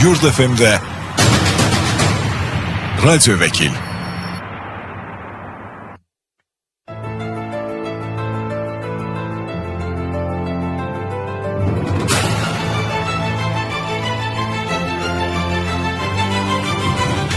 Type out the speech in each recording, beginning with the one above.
Yurd FM'de Radyo Vekil.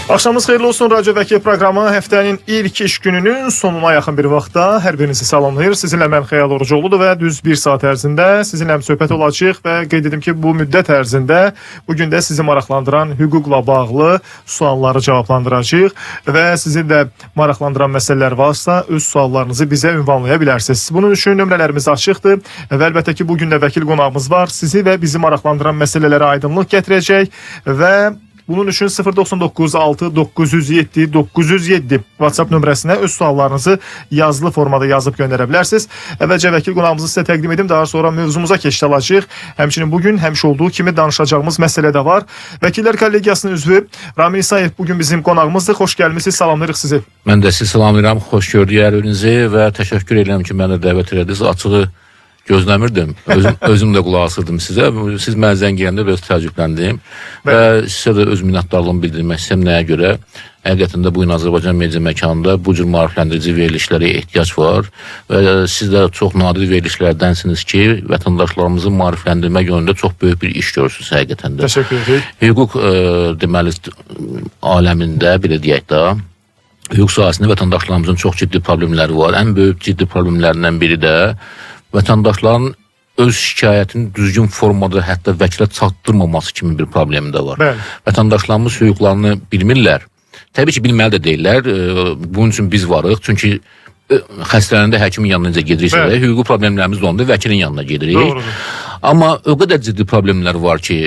Axşamınız xeyirli olsun. Radyo Vəkil proqramı həftənin ilk iş gününün sonuna yaxın bir vaxtda hər birinizi salamlayır. Sizinlə mən Xəyal Orucoğludur və düz bir saat ərzində sizinlə söhbət olacaq və qeyd edim ki, bu müddət ərzində bu gün də sizi maraqlandıran hüquqla bağlı sualları cavablandıracağıq və sizi də maraqlandıran məsələlər varsa öz suallarınızı bizə ünvanlaya bilərsiniz. Bunun üçün nömrələrimiz açıqdır və əlbəttə ki, bu gün də vəkil qonağımız var. Sizi və bizi maraqlandıran məsələlərə aydınlıq gətirəcək və bunun üçün 099 6 907 907 WhatsApp nömrəsinə öz suallarınızı yazılı formada yazıb göndərə bilərsiniz. Əvvəlcə vəkil qonağımızı sizə təqdim edim, daha sonra mövzumuza keçid alacağıq. Həmçinin bu gün həmişə olduğu kimi danışacağımız məsələ də var. Vəkillər Kollegiyasının üzvü Ramil İsayev bugün bizim qonağımızdır. Xoş gəlmisiniz, salamlayırıq sizi. Mən də sizi salamlayıram, xoş gördük hər birinizi və təşəkkür edirəm ki, məni dəvət elədiniz. Açığı gözləmirdim. Özüm də qulaq asırdım sizə. Siz mənə zəng eləyəndə biraz təəccübləndim. Və sizə də öz minnətdarlığımı bildirmək istəyirəm nəyə görə? Həqiqətən də bu gün Azərbaycan media məkanında bu cür maarifləndirici verilişlərə ehtiyac var və siz də çox nadir verilişlərdənsiniz ki, vətəndaşlarımızı maarifləndirmə yönündə çox böyük bir iş görürsünüz həqiqətən də. Təşəkkür edirik. Hüquq deməli aləmində belə deyək də hüquq sahəsində vətəndaşlarımızın çox ciddi problemləri var. Ən böyük ciddi problemlərindən biri də vətəndaşların öz şikayətini düzgün formada hətta vəkilə çatdırmaması kimi bir problemi də var. Bəli. Vətəndaşlarımız hüquqlarını bilmirlər. Təbii ki, bilməli də deyirlər. Bunun üçün biz varıq. Çünki xəstələnəndə həkimin yanına necə gediriksə də, hüquqi problemlərimiz də onda vəkilin yanına gedirik. Doğrudur. Amma o qədər ciddi problemlər var ki,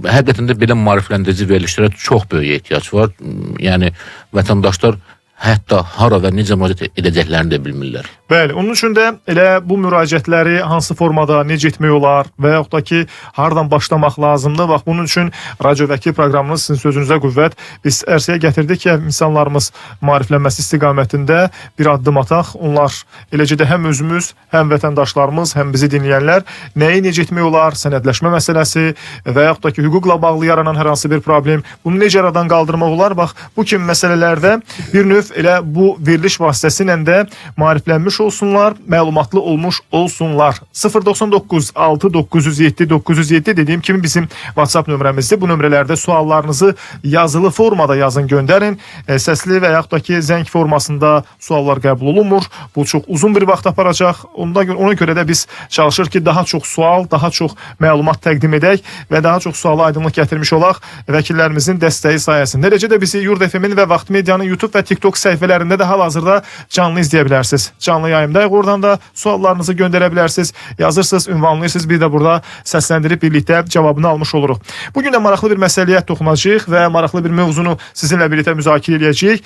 həqiqətən də belə maarifləndirici verilişlərə çox böyük ehtiyac var. Yəni vətəndaşlar hətta hara və necə müraciət edəcəklərini də bilmirlər. Bəli, onun üçün də elə bu müraciətləri hansı formada, necə etmək olar və yaxud da ki, hardan başlamaq lazımdır. Bax, bunun üçün Radyo Vəkil proqramını sizin sözünüzə qüvvət biz ərsəyə gətirdik ki, insanlarımız maariflənməsi istiqamətində bir addım ataq. Onlar eləcə də həm özümüz, həm vətəndaşlarımız, həm bizi dinləyənlər nəyi necə etmək olar, sənədləşmə məsələsi və yaxud da ki, hüquqla bağlı yaranan hər hansı bir problem, bunu necə aradan qaldırmaq olar? Bax, bu kimi məsələlərdə bir növ elə bu veriliş vasitəsilə də maariflənmiş olsunlar, məlumatlı olmuş olsunlar. 099 6 907 907 dediyim kimi bizim WhatsApp nömrəmizdir. Bu nömrələrdə suallarınızı yazılı formada yazın, göndərin. Səsli və yaxud da ki, zəng formasında suallar qəbul olunmur. Bu çox uzun bir vaxt aparacaq. Ona görə də biz çalışırıq ki, daha çox sual, daha çox məlumat təqdim edək və daha çox suala aydınlıq gətirmiş olaq vəkillərimizin dəstəyi sayəsində. Eləcə də bizi Yurd FM-in və Vaxt Medianın YouTube və TikTok səhifələrində də hal-hazırda canlı izləyə bilərsiniz. Canlı yayımdayıq. Oradan da suallarınızı göndərə bilərsiniz. Yazırsınız, ünvanlayırsınız. Bir də burada səsləndirib birlikdə cavabını almış oluruq. Bu gün də maraqlı bir məsələyə toxunacağıq və maraqlı bir mövzunu sizinlə birlikdə müzakirə edəcəyik.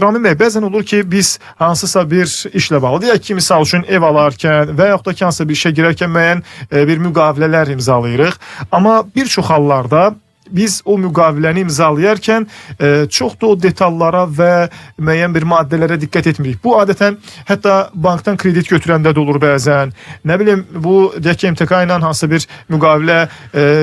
Ramin bəy, bəzən olur ki, biz hansısa bir işlə bağlı, deyək ki, misal üçün ev alarkən və yaxud da ki, hansısa bir işə girərkən müəyyən bir müqavilələr imzalayırıq. Amma bir çox hallarda biz o müqaviləni imzalayarkən çox da o detallara və müəyyən bir maddələrə diqqət etmirik. Bu adətən hətta bankdan kredit götürəndə də olur bəzən. Nə bilim, bu deyək ki, MTK ilə hansısa bir müqavilə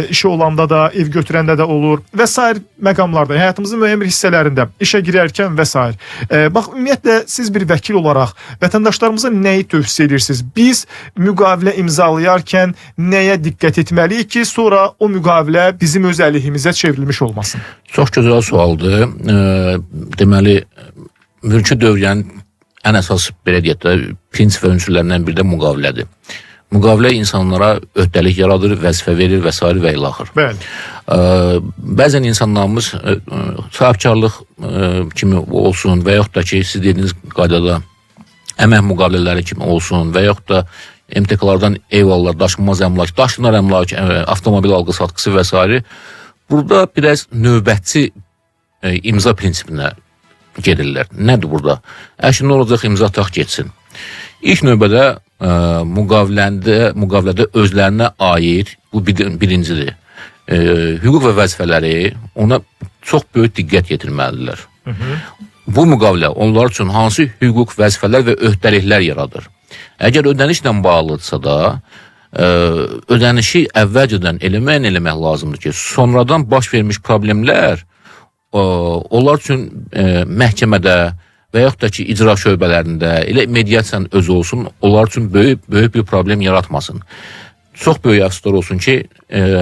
işi olanda da, ev götürəndə də olur və sair məqamlarda, həyatımızın müəyyən bir hissələrində, işə girərkən və sair. Bax, ümumiyyətlə siz bir vəkil olaraq vətəndaşlarımıza nəyi tövsiyə edirsiniz? Biz müqavilə imzalayarkən nəyə diqqət etməliyik ki, sonra o müqavilə bizim öz əleyhimizə çevrilmiş olmasın? Çox gözəl sualdır. Deməli, mülki dövriyyənin ən əsas, belə deyək də, prinsip və ünsürlərindən biri də müqavilədir. Müqavilə insanlara öhdəlik yaradır, vəzifə verir və sair və ilaxır. Bəli. Bəzən insanlarımız sahibkarlıq kimi olsun və yaxud da ki, siz dediyiniz qaydada əmək müqavilələri kimi olsun və yaxud da MTK-lardan ev alırlar, daşınmaz əmlak, daşınar əmlak, avtomobil alqı-satqısı və sair. Burada biraz növbətçi imza prinsipinə gedirlər. Nədir burada? Əşi, nə olacaq, imza ataq getsin. İlk növbədə müqavilədə özlərinə aid, bu birincidir, hüquq və vəzifələri ona çox böyük diqqət yetirməlidirlər. Bu müqavilə onlar üçün hansı hüquq, vəzifələr və öhdəliklər yaradır? Əgər ödənişlə bağlıdırsa da, Ödənişi əvvəlcədən elə müəyyən eləmək lazımdır ki, sonradan baş vermiş problemlər onlar üçün məhkəmədə və yaxud da ki, icra şöbələrində elə mediasiyanın özü olsun, onlar üçün böyük bir problem yaratmasın. Çox böyük əfsuslar olsun ki,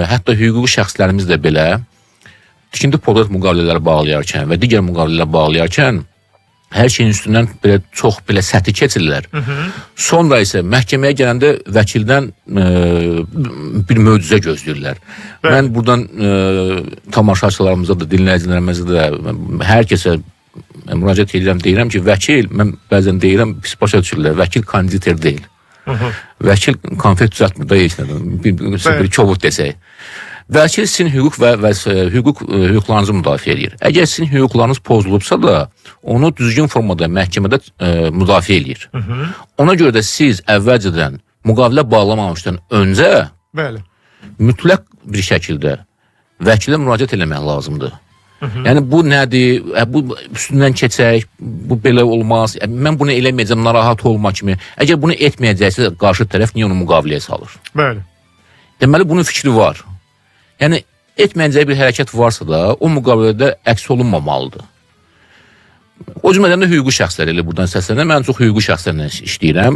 hətta hüquqi şəxslərimiz də belə tikinti podrat müqavilələri bağlayarkən və digər müqavilələr bağlayarkən hər şeyin üstündən belə çox belə səthi keçirlər. Hı -hı. Sonra isə məhkəməyə gələndə vəkildən bir möcüzə gözləyirlər. Bəli. Mən buradan tamaşaçılarımıza da, dinləyicilərimizə də, hər kəsə müraciət edirəm, deyirəm ki, vəkil, mən bəzən deyirəm, pis başa düşürlər, vəkil konditer deyil. Hı -hı. Vəkil konfet düzəltmir da heç nədən. Bir kobud desək. Vəkil sizin hüquq və hüquqlarınızı müdafiə eləyir. Əgər sizin hüquqlarınız pozulubsa da, onu düzgün formada məhkəmədə müdafiə eləyir. Hı -hı. Ona görə də siz əvvəlcədən müqavilə bağlamamışdan öncə, bəli, mütləq bir şəkildə vəkilə müraciət eləmək lazımdır. Hı -hı. Yəni bu nədir? Bu üstündən keçək, bu belə olmaz. Mən bunu eləməyəcəm, narahat olma kimi. Əgər bunu etməyəcəksə, qarşı tərəf niyə onu müqaviləyə salır? Bəli. Deməli bunun fikri var. Yəni etməyəcəyi bir hərəkət varsa da, o müqavilədə əks olunmamalıdır. O cümlədən də hüquqi şəxslər elə buradan səslənirəm. Mən çox hüquqi şəxslərlə işləyirəm.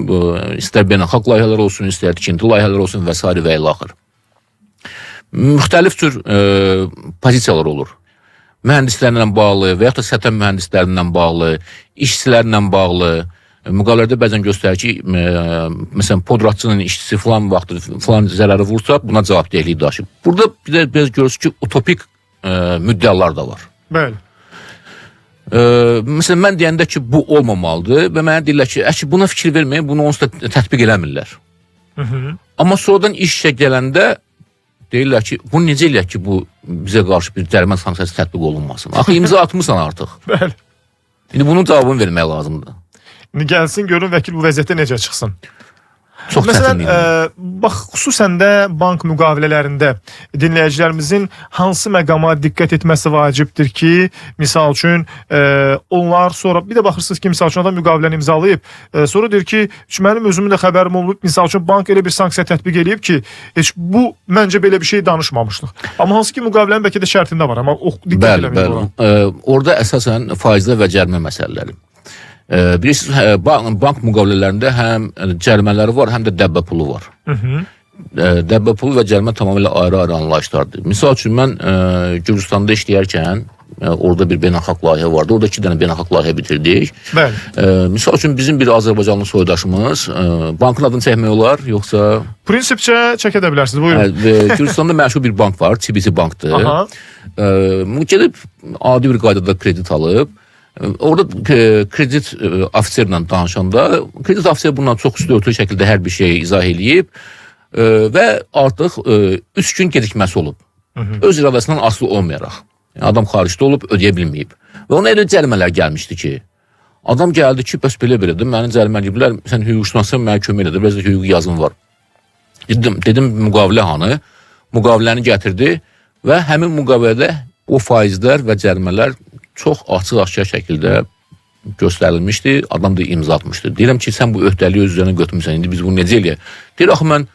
İstər beynəlxalq layihələr olsun, istər tikinti layihələri olsun və sairə və ilaxır. Müxtəlif cür pozisiyalar olur. Mühəndislərlə bağlı və yaxud da sətən mühəndislərindən bağlı, işçilərlə bağlı. Müqavilələrdə bəzən göstərir ki, məsələn, podratçının işçisi filan vaxtı filan zərəri vursa, buna cavabdehlik daşıyır. Burada bir də biraz görürsünüz ki, utopik müddəalar da var. Bəli. Məsələn, mən deyəndə ki, bu olmamalıdır və mənə deyirlər ki, əşi, buna fikir verməyin, bunu onsuz da tətbiq eləmirlər. Hı -hı. Amma sonradan iş işə gələndə deyirlər ki, bunu necə eləyək ki, bu bizə qarşı bir cərimə sanksiyası tətbiq olunmasın? Axı imza atmısan artıq. Bəli. İndi bunun cavabını vermək lazımdır. İndi gəlsin görün vəkil bu vəziyyətdə necə çıxsın. Çox Məsələn, bax xüsusən də bank müqavilələrində dinləyicilərimizin hansı məqama diqqət etməsi vacibdir ki, misal üçün onlar sonra bir də baxırsınız ki, misal üçün adam müqaviləni imzalayıb, sonra deyir ki, heç mənim özümün də xəbərim olmayıb, misal üçün bank elə bir sanksiya tətbiq eləyib ki, heç bu məncə belə bir şey danışmamışdıq. Amma hansı ki müqavilənin bəlkə də şərtində var, amma o diqqət eləməyib ora. Orada əsasən faizlər və cərimə məsələləri. Bilirsiniz, bank müqavilələrində həm cərimələri var, həm də dəbbə pulu var. Hı -hı. Dəbbə pulu və cərimə tamamilə ayrı-ayrı anlayışlardır. Misal üçün, mən Gürcüstanda işləyərkən orada bir beynəlxalq layihə vardı. Orada 2 dənə beynəlxalq layihə bitirdik. Bəli. Misal üçün, bizim bir Azərbaycanlı soydaşımız, bankın adını çəkmək olar, yoxsa... Prinsipcə çəkə də bilərsiniz, buyurun. Gürcüstanda məşhur bir bank var, TBC bankdır. Aha. Gedib adi bir qaydada kredit alıb. Orada kredit ofiserlə danışanda, kredit ofiseri bundan çox üstü örtülü şəkildə hər bir şeyi izah eləyib və artıq 3 gün gecikməsi olub. Hı -hı. Öz iradəsindən asılı olmayaraq. Yəni, adam xaricdə olub, ödəyə bilməyib. Və ona elə cərimələr gəlmişdi ki, adam gəldi ki, bəs belə-belədir, məni cərimələyiblər, sən hüquqşünassan, mənə kömək elədi, biraz da hüquqi yazım var. Dedim müqavilə hanı? Müqaviləni gətirdi və həmin müqavilədə o faizlər və cərimələr çox açıq-aşkar şəkildə göstərilmişdi, adam da imza atmışdı. Deyirəm ki, sən bu öhdəliyi öz üzərinə götürmüsən, indi biz bunu necə eləyək? Deyir, axı mən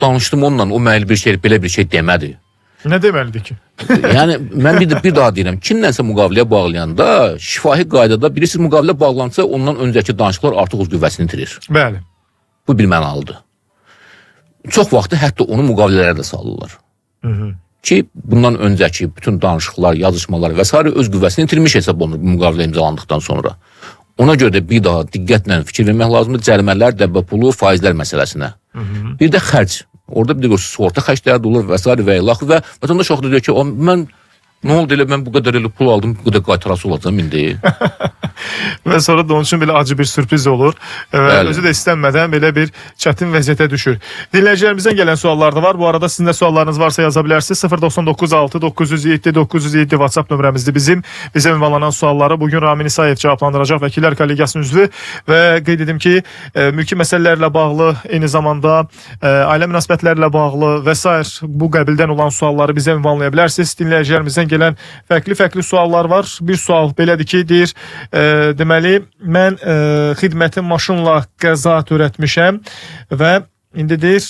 danışdım onunla, o mənə bir şey, belə bir şey demədi. Nə deməlidir ki? Yəni, mən bir daha deyirəm, kimlənsə müqaviləyə bağlayanda, şifahi qaydada, bilirsiniz, müqavilə bağlansa, ondan öncəki danışıqlar artıq öz qüvvəsini itirir. Bəli. Bu bir mənalıdır. Çox vaxtı hətta onu müqavilələrə də salırlar. Hı -hı. Ki, bundan öncəki bütün danışıqlar, yazışmalar və s. öz qüvvəsini itirmiş hesab olunur bu müqavilə imzalandıqdan sonra. Ona görə də bir daha diqqətlə fikir vermək lazımdır cərimələr, dəbbə pulu, faizlər məsələsinə. Hı -hı. Bir də xərc. Orada bir də görürsünüz, sığorta xərcləri də olur və s. və ilaxır və vətəndaş çox da deyir ki, mən nə oldu elə mən bu qədər elə pul aldım, bu qədər qaytarası olacam indi. Və sonra da onun üçün belə acı bir sürpriz olur. Və özü də istənmədən belə bir çətin vəziyyətə düşür. Dinləyicilərimizdən gələn suallar da var. Bu arada sizin də suallarınız varsa yaza bilərsiniz. 099 6 907 907 WhatsApp nömrəmizdir bizim. Bizə ünvanlanan sualları bugün Ramin İsayev cavablandıracaq. Vəkillər Kollegiyasının üzvü və qeyd edim ki, mülki məsələlərlə bağlı, eyni zamanda ailə münasibətlərlə bağlı və sair bu qəbildən olan sualları bizə ünvanlaya bilərsiniz. Dinləyicilərimizdən gələn fərqli-fərqli suallar var. Bir sual belədir ki, deyir, deməli, mən xidməti maşınla qəza törətmişəm və İndi deyir,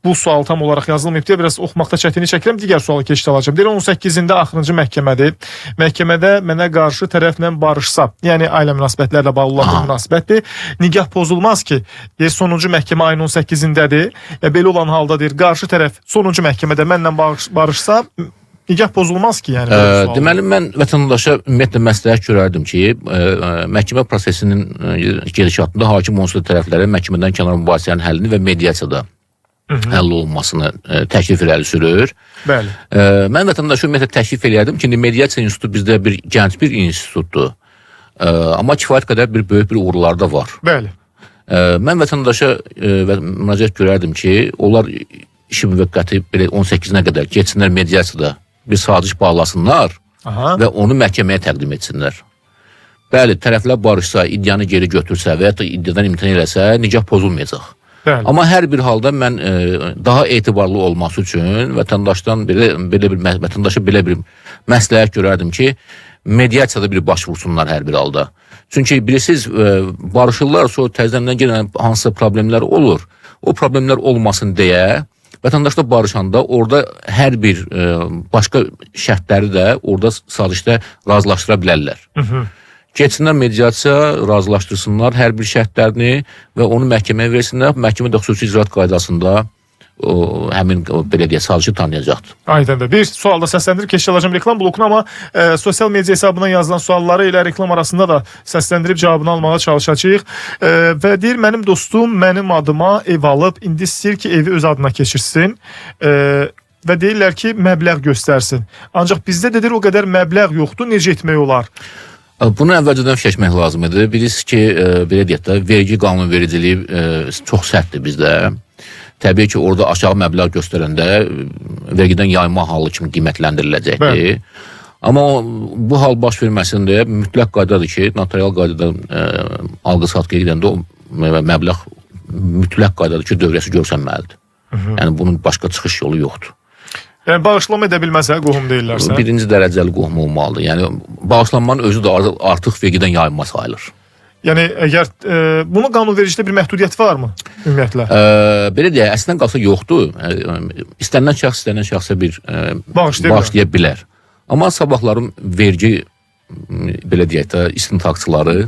bu sual tam olaraq yazılmayıb deyə biraz oxumaqda çətinlik çəkirəm. Digər sualı keçid alacağam. Deyir 18-də axırıncı məhkəmədir. Məhkəmədə mənə qarşı tərəflə barışsa, yəni ailə münasibətlərlə bağlı olan bir münasibətdir. Nikah pozulmaz ki. Deyir sonuncu məhkəmə ayın 18-indədir. Ya belə olan halda deyir qarşı tərəf sonuncu məhkəmədə mənlə barışsa nikah pozulmaz ki, yəni. Deməli mən vətəndaşa ümumiyyətlə məsləhət görərdim ki, məhkəmə prosesinin gedişatında hakim onsuz tərəflərə məhkəmədən kənar mübahisələrin həllini və mediasiyada həll olunmasını təklif irəli sürür. Bəli. Mən vətəndaşa ümumiyyətlə təklif eləyərdim ki, indi mediasiya institutu bizdə bir gənc bir institutdur. Amma kifayət qədər bir böyük bir uğurlar da var. Bəli. Mən vətəndaşa müraciət görərdim ki, onlar işi müvəqqəti belə 18-nə qədər getsinlər mediasiyada bir saziş bağlasınlar. Aha. Və onu məhkəməyə təqdim etsinlər. Bəli, tərəflər barışsa, iddianı geri götürsə və ya da iddiadan imtina eləsə, nikah pozulmayacaq. Bəli. Amma hər bir halda mən daha etibarlı olması üçün vətəndaşdan belə bir vətəndaşa belə bir məsləhət görərdim ki, mediasiyada bir başvursunlar hər bir halda. Çünki bilirsiniz, barışırlar, sonra təzədən yenə hansısa problemlər olur. O problemlər olmasın deyə vətəndaşla barışanda orada hər bir başqa şərtləri də orada sazişdə razılaşdıra bilərlər. Getsinlər mediasiya, razılaşdırsınlar hər bir şərtlərini və onu məhkəməyə versinlər. Məhkəmə də xüsusi icraat qaydasında həmin belə deyək, sazişi tanıyacaqdır. Aydındır. Bir sual da səsləndirib keçid alacağım reklam blokuna, amma sosial media hesabından yazılan sualları ilə reklam arasında da səsləndirib cavabını almağa çalışacağıq. Və deyir mənim dostum mənim adıma ev alıb, indi istəyir ki evi öz adına keçirsin. Və deyirlər ki məbləğ göstərsin. Ancaq bizdə də deyir o qədər məbləğ yoxdur, necə etmək olar? Bunu əvvəlcədən fikirləşmək lazım idi. Bilirsiniz ki, belə deyək də, vergi qanunvericiliyi çox sərtdir bizdə. Təbii ki, orada aşağı məbləğ göstərəndə vergidən yayınma halı kimi qiymətləndiriləcəkdir. Bəli. Amma bu hal baş verməsin deyə mütləq qaydadır ki, notarial qaydada alqı-satqıya gedəndə o məbləğ mütləq qaydadır ki, dövriyyəsi görsənməlidir. Yəni bunun başqa çıxış yolu yoxdur. Yəni bağışlama edə bilməz, hə, qohum deyirlərsə. Birinci dərəcəli qohum olmalıdır. Yəni bağışlanmanın özü də artıq vergidən yayınma sayılır. Yəni əgər bunun qanunvericilikdə bir məhdudiyyət varmı ümumiyyətlə? Belə deyək, əslində qalsa yoxdur. İstənilən şəxs istənilən şəxsə bir Bağışlaya bilər. Amma sabahların vergi belə deyək də istintaqçıları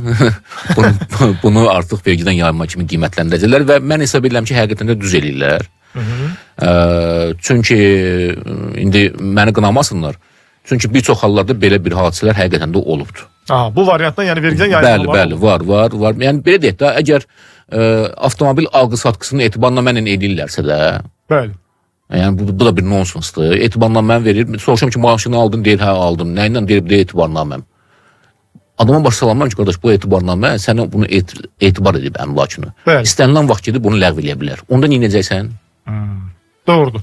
bunu artıq vergidən yayınma kimi qiymətləndirəcəklər və mən hesab edirəm ki, həqiqətən də düz eləyirlər. Çünki indi məni qınamasınlar. Çünki bir çox hallarda belə bir hadisələr həqiqətən də olubdur. Aha, bu variantdan yəni vergidən yayınma var. Bəli, bəli, var. Yəni belə deyək də, əgər avtomobil alqı-satqısını etibarnamə ilə eləyirlərsə də, bəli. Yəni bu da bir nonsensdir. Etibarnamə verir. Soruşuram ki, maşını aldın, deyir, hə aldım. Nə ilə deyir, deyir etibarnaməm. Adama başa salamam ki, qardaş, bu etibarnamə sənə bunu etibar edib əmlakını. Bəli. İstənilən vaxt gedib bunu ləğv eləyə bilər. Onda nə edəcəksən? Doğrudur.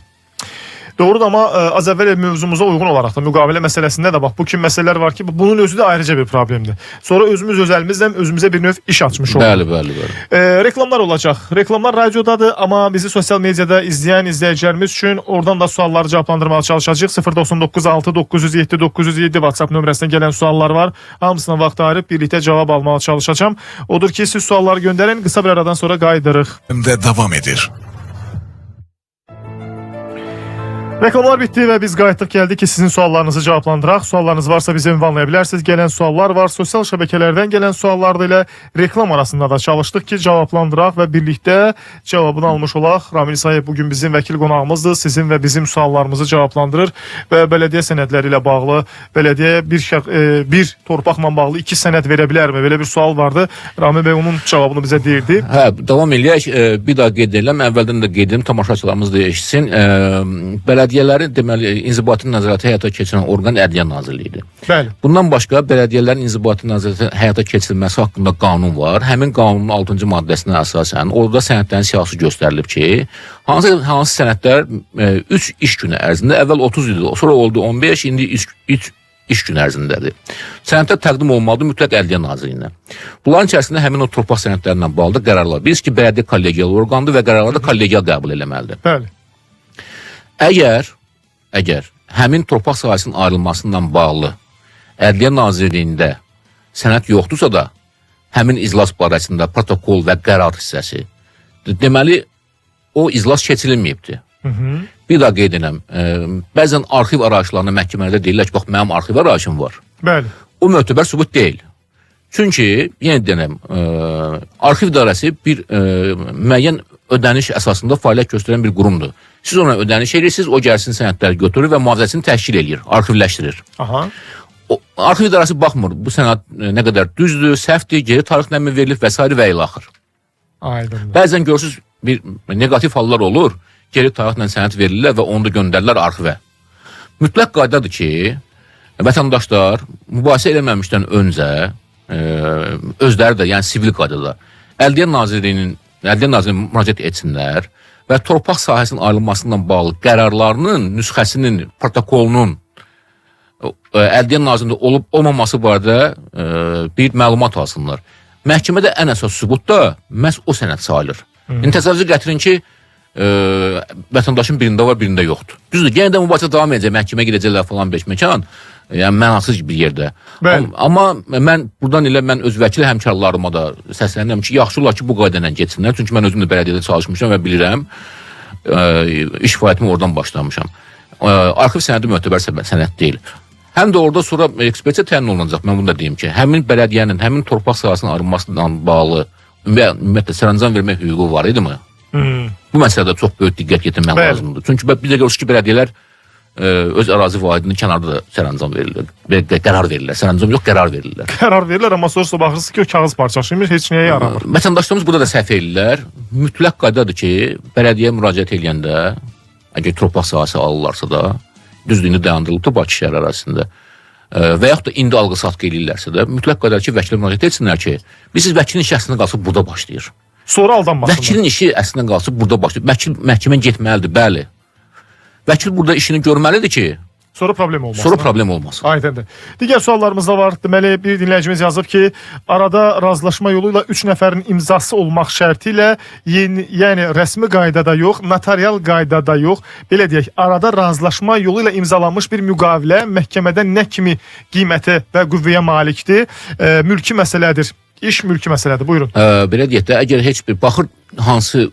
Doğrudur, amma az əvvəl mövzumuza uyğun olaraq da müqavilə məsələsində də bax bu kimi məsələlər var ki, bunun özü də ayrıca bir problemdir. Sonra özümüz öz əlimizlə özümüzə bir növ iş açmış oluruq. Bəli, bəli, bəli. Reklamlar olacaq. Reklamlar radiodadır, amma bizi sosial mediada izləyən izləyicilərimiz üçün oradan da sualları cavablandırmağa çalışacağıq. 099 6 907 907 WhatsApp nömrəsinə gələn suallar var. Hamısına vaxt ayırıb birlikdə cavab almağa çalışacağam. Odur ki, siz sualları göndərin. Qısa bir aradan sonra qayıdırıq. Davam edir. Reklamlar bitdi və biz qayıtdıq gəldik ki, sizin suallarınızı cavablandıraq. Suallarınız varsa bizə ünvanlaya bilərsiniz. Gələn suallar var. Sosial şəbəkələrdən gələn suallar da ilə reklam arasında da çalışdıq ki, cavablandıraq və birlikdə cavabını almış olaq. Ramil İsayev bugün bizim vəkil qonağımızdır. Sizin və bizim suallarımızı cavablandırır və bələdiyyə sənədləri ilə bağlı, bələdiyyə bir torpaqla bağlı 2 sənəd verə bilərmi? Belə bir sual vardı. Ramil bəy onun cavabını bizə deyirdi. Hə, davam eləyək. Bir daha qeyd edirəm. Əvvəldən də qeyd edim, tamaşaçılarımız da eşitsin. Bələdiyyələrin deməli inzibati nəzarəti həyata keçirən orqan Ədliyyə Nazirliyidir. Bəli. Bundan başqa bələdiyyələrin inzibati nəzarəti həyata keçirilməsi haqqında qanun var. Həmin qanunun 6-cı maddəsinə əsasən orada sənədlərin siyahısı göstərilib ki, hansı sənədlər 3 iş günü ərzində, əvvəl 30 idi, sonra oldu 15, indi 3 iş günü ərzindədir. Sənədlər təqdim olunmalıdır mütləq Ədliyyə Nazirliyinə. Bunların içərisində həmin o torpaq sənədlərindən bağlı qərarlar. Bilirsiniz ki, bələdiyyə kollegial orqandır və qərarları da kollegial qəbul eləməlidir. Bəli. Əgər həmin torpaq sahəsinin ayrılmasından bağlı Ədliyyə Nazirliyində sənəd yoxdursa da, həmin iclas barəsində protokol və qərar hissəsi Deməli o iclas keçirilməyibdi. Hı -hı. Bir daha qeyd edirəm. Bəzən arxiv arayışlarına məhkəmələrdə deyirlər ki, bax mənim arxiv arayışım var. Bəli. O mötəbər sübut deyil. Çünki yenə deyirəm, arxiv idarəsi bir müəyyən ödəniş əsasında fəaliyyət göstərən bir qurumdur. Siz ona ödəniş edirsiniz, o gəlsin sənədləri götürür və mühafizəsini təşkil eləyir, arxivləşdirir. Aha. O, arxiv idarəsi baxmır, bu sənəd nə qədər düzdür, səhvdir, geri tarixlə mi verilib və sairə və ilaxır. Aydındır. Bəzən görürsüz bir neqativ hallar olur, geri tarixlə sənəd verirlər və onu da göndərirlər arxivə. Mütləq qaydadır ki, vətəndaşlar mübahisə eləməmişdən öncə özləri də, yəni sivil qaydada Əliliyyə Nazirliyinə müraciət etsinlər və torpaq sahəsinin ayrılması ilə bağlı qərarlarının nüsxəsinin, protokolunun Əliliyyə Nazirliyində olub olmaması barədə bir məlumat alsınlar. Məhkəmədə ən əsas sübut da məhz o sənəd sayılır. İndi təsəvvür gətirin ki, vətəndaşın birində var, birində yoxdur. Düzdür, yenə də mübahisə davam edəcək, məhkəməyə gedəcəklər falan beş məkan, yəni mənasız bir yerdə. Bəli. Amma mən buradan elə mən öz vəkil həmkarlarıma da səslənirəm ki, yaxşı olar ki, bu qayda ilə getsinlər. Çünki mən özüm də bələdiyyədə çalışmışam və bilirəm, iş fəaliyyətimi oradan başlamışam. Arxiv sənədi mötəbər sənəd deyil. Həm də orada sonra ekspertizə təyin olunacaq. Mən bunu da deyim ki, həmin bələdiyyənin, həmin torpaq sahəsinin ayrılması ilə bağlı ümumiyyətlə sərəncam vermək hüququ var idimi? Bu məsələdə çox böyük diqqət yetirmək lazımdır. Çünki bir də görürüz ki, bələdiyyələr öz ərazi vahidinin kənarda da sərəncam verirlər və qərar verirlər. Sərəncam yox, qərar verirlər. Qərar verirlər, amma sonra baxırsınız ki, o kağız parçasıymış, heç nəyə yaramır. Vətəndaşlarımız burada da səhv eləyirlər. Mütləq qaydadır ki, bələdiyyəyə müraciət eləyəndə, əgər torpaq sahəsi alırlarsa da, düzdür, indi dayandırılıbdır Bakı şəhər ərazisində. Və yaxud da indi alqı-satqı eləyirlərsə də, mütləq qaydadır ki, vəkilə müraciət etsinlər ki, bilirsiniz, vəkilin işi əslində qalsa burada başlayır. Sonra aldanmasınlar. Vəkilin işi əslində qalsa burada başlayır. Vəkil məhkəməyə getməlidir, bəli. Vəkil burada işini görməlidir ki, sonra problem olmasın. Sonra problem olmasın. Aydındır. Digər suallarımız da var. Deməli, bir dinləyicimiz yazıb ki, arada razılaşma yolu ilə 3 nəfərin imzası olmaq şərti ilə, yəni rəsmi qaydada yox, notarial qaydada yox, belə deyək, arada razılaşma yolu ilə imzalanmış bir müqavilə məhkəmədə nə kimi qiymətə və qüvvəyə malikdir? Mülki məsələdir. İş mülki məsələdir. Buyurun. Belə deyək də, əgər heç bir baxır hansı